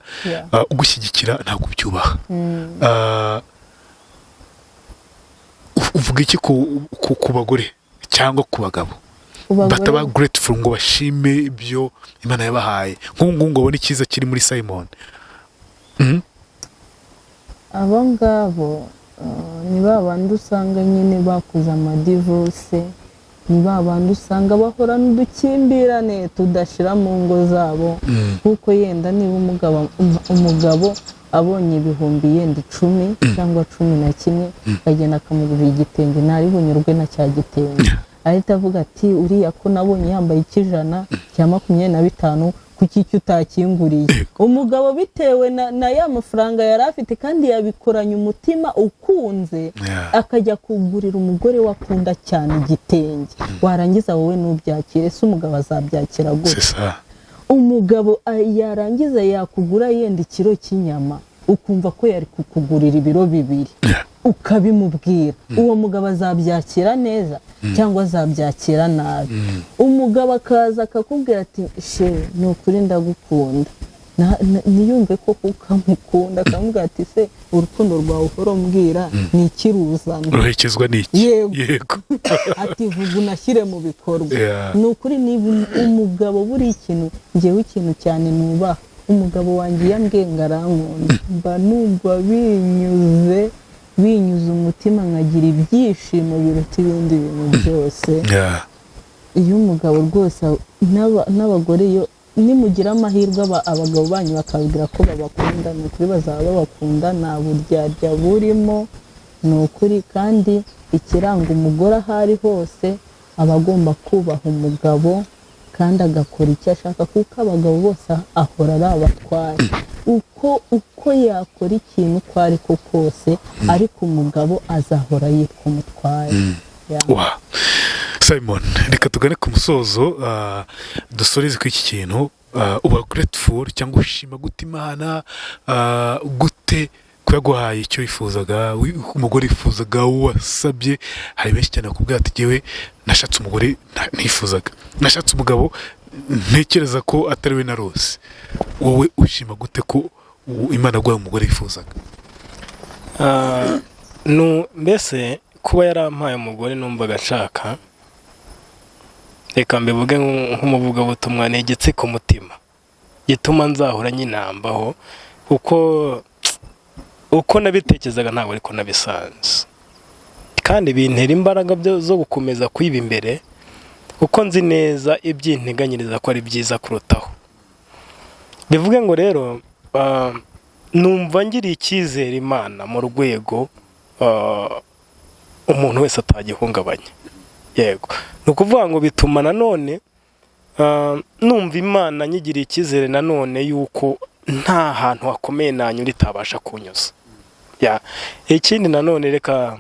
ugushyigikira, ntabwo ubyubaha. Uvuga iki ku bagore cyangwa ku bagabo Ku bagore- bataba grateful ngo bashime ibyo Imana yabahaye, nk'ubu ngubu ngo babone icyiza kiri muri Simon? Abo ngabo ni ba bandi usanga nyine bakoze amadivorce, ni ba bandi usanga bahorana udukimbirane tudashira mu ngo zabo. Kuko yenda niba umugabo abonye ibihumbi yenda 10 cyangwa 11, akagenda akamugurira igitenge, ntari bunyurwe na cya gitenge, ahita avuga ati: "Uriya ko nabonye yambaye icy'ijana cya 25, kuki icyo utakinguriye?" Umugabo bitewe na ya mafaranga yari afite, kandi yabikoranye umutima ukunze, akajya kugurira umugore we akunda cyane igitenge, warangiza wowe ntubyakire, ese umugabo azabyakira gute? C'est ça. Umugabo yarangiza yakugura yenda ikiro cy'inyama, ukumva ko yari kukugurira ibiro 2, ukabimubwira, uwo mugabo azabyakira neza cyangwa azabyakira nabi? Umugabo akaza akakubwira ati: "Chéri, ni ukuri ndagukunda." Ntiyumve ko ukamukunda, akamubwira ati: "Se urukundo rwawe uhora umbwira ni iki ruzana?" Ruherekezwa n'iki? Yego. Yego. Ati: "Vuga unashyire mu bikorwa." Ni ukuri, niba umugabo buri ikintu, ngewe ikintu cyane nubaha umugabo wanjye, iyo ambwiye ngo arankunda, mba numva binyuze umutima, nkagira ibyishimo biruta ibindi bintu byose. Iyo umugabo rwose, n'abagore, iyo nimugira amahirwe abagabo banyu bakababwira ko babakunda, ni ukuri bazaba babakunda, nta buryarya burimo, ni ukuri. Kandi ikiranga umugore aho ari hose, aba agomba kubaha umugabo kandi agakora icyo ashaka, kuko abagabo bose ahora ari abatware, uko yakora ikintu uko ari ko kose, ariko umugabo azahora yitwa umutware. Yeah. Wa Simon, reka tugane ku musozo, dusoreze kuri iki kintu. Uba grateful cyangwa ushima gute Imana, gute ko yaguhaye icyo wifuzaga, umugore wifuzaga, wasabye? Hari benshi cyane bakubwira ati: "Jyewe nashatse umugore ntifuzaga, nashatse umugabo ntekereza ko atari we narose." Wowe ushima gute ko Imana yaguhaye umugore yifuzaga? Mbese kuba yarampaye umugore numvaga nshaka, reka mbivuge nk'umuvugabutumwa, ni igitsi ku mutima gituma nzahora nyinambaho, kuko uko nabitekerezaga ntabwo ariko nabisanze, kandi bintera imbaraga zo gukomeza kwiba imbere, kuko nzi neza ibyinteganyiriza ko ari byiza kurutaho. Bivuge ngo rero numva ngiriye icyizere Imana mu rwego umuntu wese atagihungabanya. Yego, ni ukuvuga ngo bituma nanone numva Imana nyigiriye icyizere nanone yuko nta hantu hakomeye nanyura itabasha kunyuza. Ikindi nanone, reka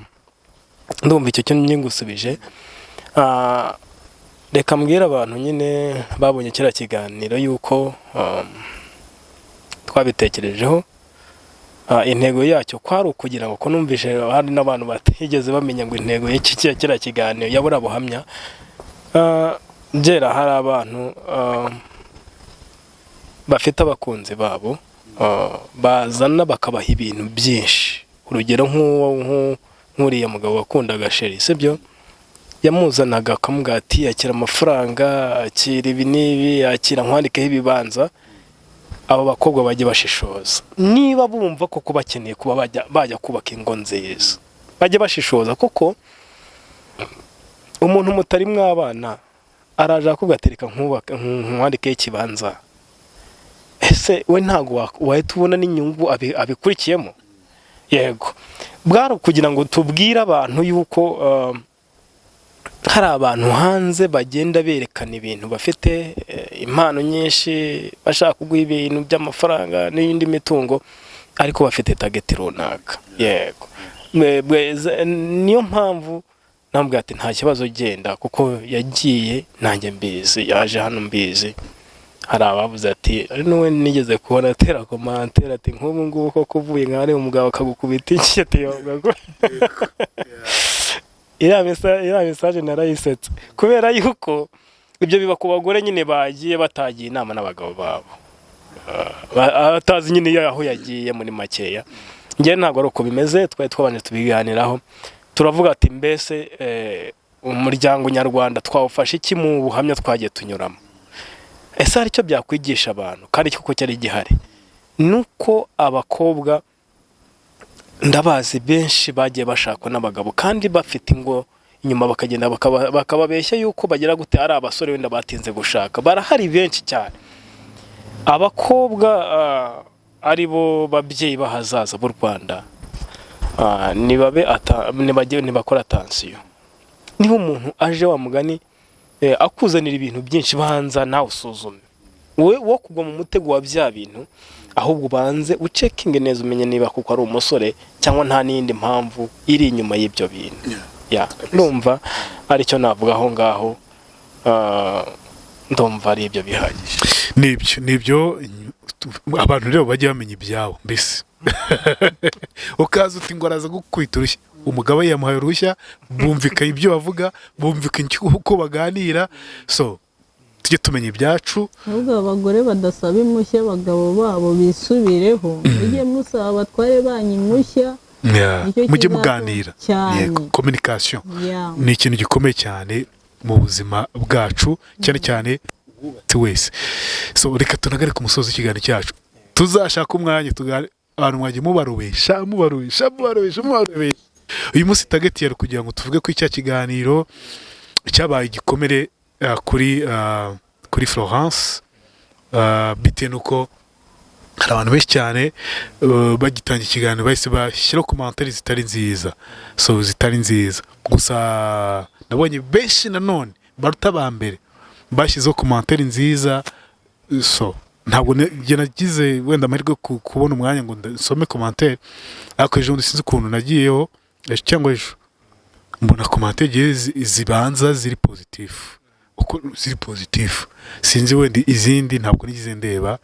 ndumva icyo cyo ngusubije. Reka mbwire abantu nyine babonye kiriya kiganiro yuko twabitekerejeho. Intego yacyo kwari ukugira ngo, ko numvise hari n'abantu batigeze bamenya ngo intego y'iki kiriya kiganiro yabura buhamya. Byera hari abantu bafite abakunzi babo, bazana bakabaha ibintu byinshi. Urugero nk'uwo nk'uriya mugabo wakundaga Sheri, sibyo? Yamuzanaga akamubwira ati akira amafaranga, akira ibi n'ibi, akira nkwandikeho ibibanza. Abo bakobwa bajye bashishoza niba bumva koko bakeneye kuba bajya kubaka ingo nziza, bajye bashishoza, kuko umuntu mutari mwabana araje akubwira ati reka nkwandikeho ikibanza, ese we ntabwo wahita ubona n'inyungu abikurikiyemo? Yego, bwari ukugira ngo tubwire abantu yuko hari abantu hanze bagenda berekana ibintu, bafite impano nyinshi, bashaka kuguha ibintu by'amafaranga n'iyindi mitungo, ariko bafite target runaka. Yego, niyo mpamvu nambwira ati nta kibazo genda, kuko yagiye nanjye mbizi, yaje hano mbizi. Hari abavuze ati, ari n'uwe nigeze kubona atera commentaire ati nk'ubu ngubu koko uvuye nka hariya umugabo akagukubita iki, ati iriya message narayisetse, kubera yuko ibyo biba ku bagore nyine bagiye batagiye inama n'abagabo babo, atazi nyine aho yagiye. Muri makeya, njyewe ntabwo ari uko bimeze. Twari twabanje tubiganiraho, turavuga ati mbese umuryango nyarwanda twawufashe iki mu buhamya twagiye tunyuramo? Ese hari icyo byakwigisha abantu? Kandi koko cyari gihari, nuko abakobwa ndabazi benshi bagiye bashakwa n'abagabo kandi bafite ingo inyuma, bakagenda bakababeshya yuko bagira gute, ari abasore wenda batinze gushaka. Barahari benshi cyane. Abakobwa ari bo babyeyi b'ahazaza b'u Rwanda, nibabe nibakora attention. Niba umuntu aje wa mugani akuzanira ibintu byinshi, banza nawe usuzume, wowe wo kugwa mu mutego wa bya bintu, ahubwo ubanze ucheckinge neza, umenye niba kuko ari umusore cyangwa nta n'iyindi mpamvu iri inyuma y'ibyo bintu. Ya, ndumva aricyo navuga aho ngaho. Ndumva ari ibyo bihagije. Nibyo, abantu rero bajya bamenya ibyabo. Mbese ukaza uti ngo araza gukubita urushyi, umugabo yamuhaye uruhushya, bumvikanye ibyo bavuga, bumvikanye uko baganira. So tujye tumenya ibyacu. Ahubwo abagore badasaba impushya abagabo babo bisubireho, mujye musaba abatware banyu impushya. Nicyo Mujye kizato muganira. cyane. Yego, communication ni ikintu gikomeye cyane mu buzima bwacu, cyane cyane uwubatse wese. So reka tunagare ku musozi w'ikiganiro cyacu, tuzashaka umwanya tugane abantu mwagiye mubarobesha, mubarobesha, mubarobesha, mubarobesha. Uyu munsi target yari kugira ngo tuvuge ko icya kiganiro cyabaye igikomere kuri Florence, bitewe n'uko hari abantu benshi cyane bagitangira ikiganiro bahise bashyiraho commentaire zitari nziza, so zitari nziza. Gusa nabonye benshi nanone baruta ba mbere bashyizeho commentaire nziza. So ntabwo njye nagize wenda amahirwe yo kubona umwanya ngo nsome commentaire, ariko ejo bundi sinzi ukuntu nagiyeho, cyangwa ejo mbona commentaire ebyiri zibanza ziri positif, uko ziri positif, sinzi wenda izindi ntabwo nigeze ndeba.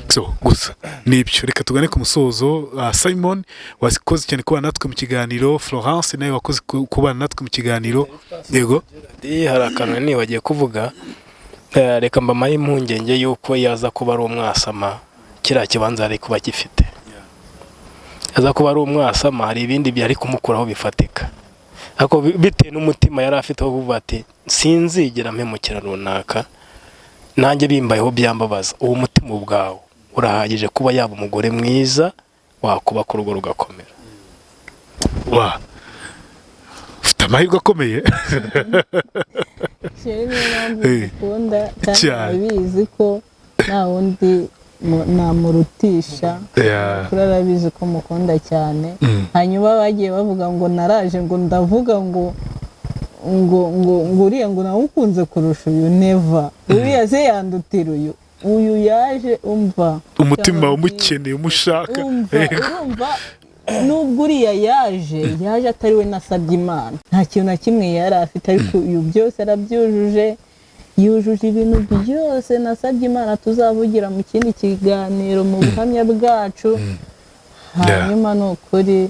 So gusa nibyo, reka tugane ku musozo. Simon, wakoze cyane kubana natwe mu kiganiro. Florence nawe wakoze kubana natwe mu kiganiro. Yego. Hari akantu nibagiye kuvuga. Reka mbamaye impungenge y'uko yaza kuba ari umwasama, kiriya kibanza ari kuba gifite. Aza kuba ari umwasama, hari ibindi byari kumukuraho bifatika, ariko bitewe n'umutima yari afite wo kuvuga ati: "Sinzigera mpemukira runaka, nanjye bimbayeho byambabaza." Uwo mutima ubwawo urahagije kuba yaba umugore mwiza wakubaka urugo rugakomera. Wa, ufite amahirwe akomeye. Chéri, niyo mpamvu mukunda kandi arabizi ko nta wundi namurutisha. Kuri arabizi ko mukunda cyane. Hanyuma bagiye bavuga ngo naraje, ngo ndavuga ngo uriya ngo nawukunze kurusha uyu. Never! Uriya se yandutira uyu? Uyu yaje, umva, umutima umukeneye, umushaka. Umva, urumva, nubwo uriya yaje atari we nasabye Imana, nta kintu na kimwe yari afite, ariko uyu byose arabyujuje, yujuje ibintu byose nasabye Imana, tuzavugira mu kindi kiganiro mu buhamya bwacu. Hanyuma ni ukuri,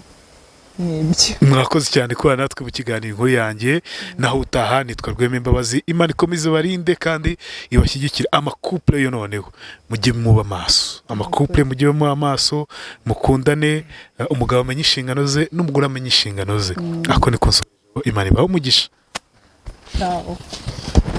ni ibyo. Mwakoze cyane kubana natwe mu kiganiro Inkuru Yanjye. Naho utaha. Nitwa Rwema Imbabazi. Imana ikomeze ibarinde kandi ibashyigikire. Ama couple yo noneho mujye muba maso, ama couple mujye muba maso, mukundane, umugabo amenye inshingano ze n'umugore amenye inshingano ze. Ako niko nsoje. Imana ibahe umugisha. Ciao.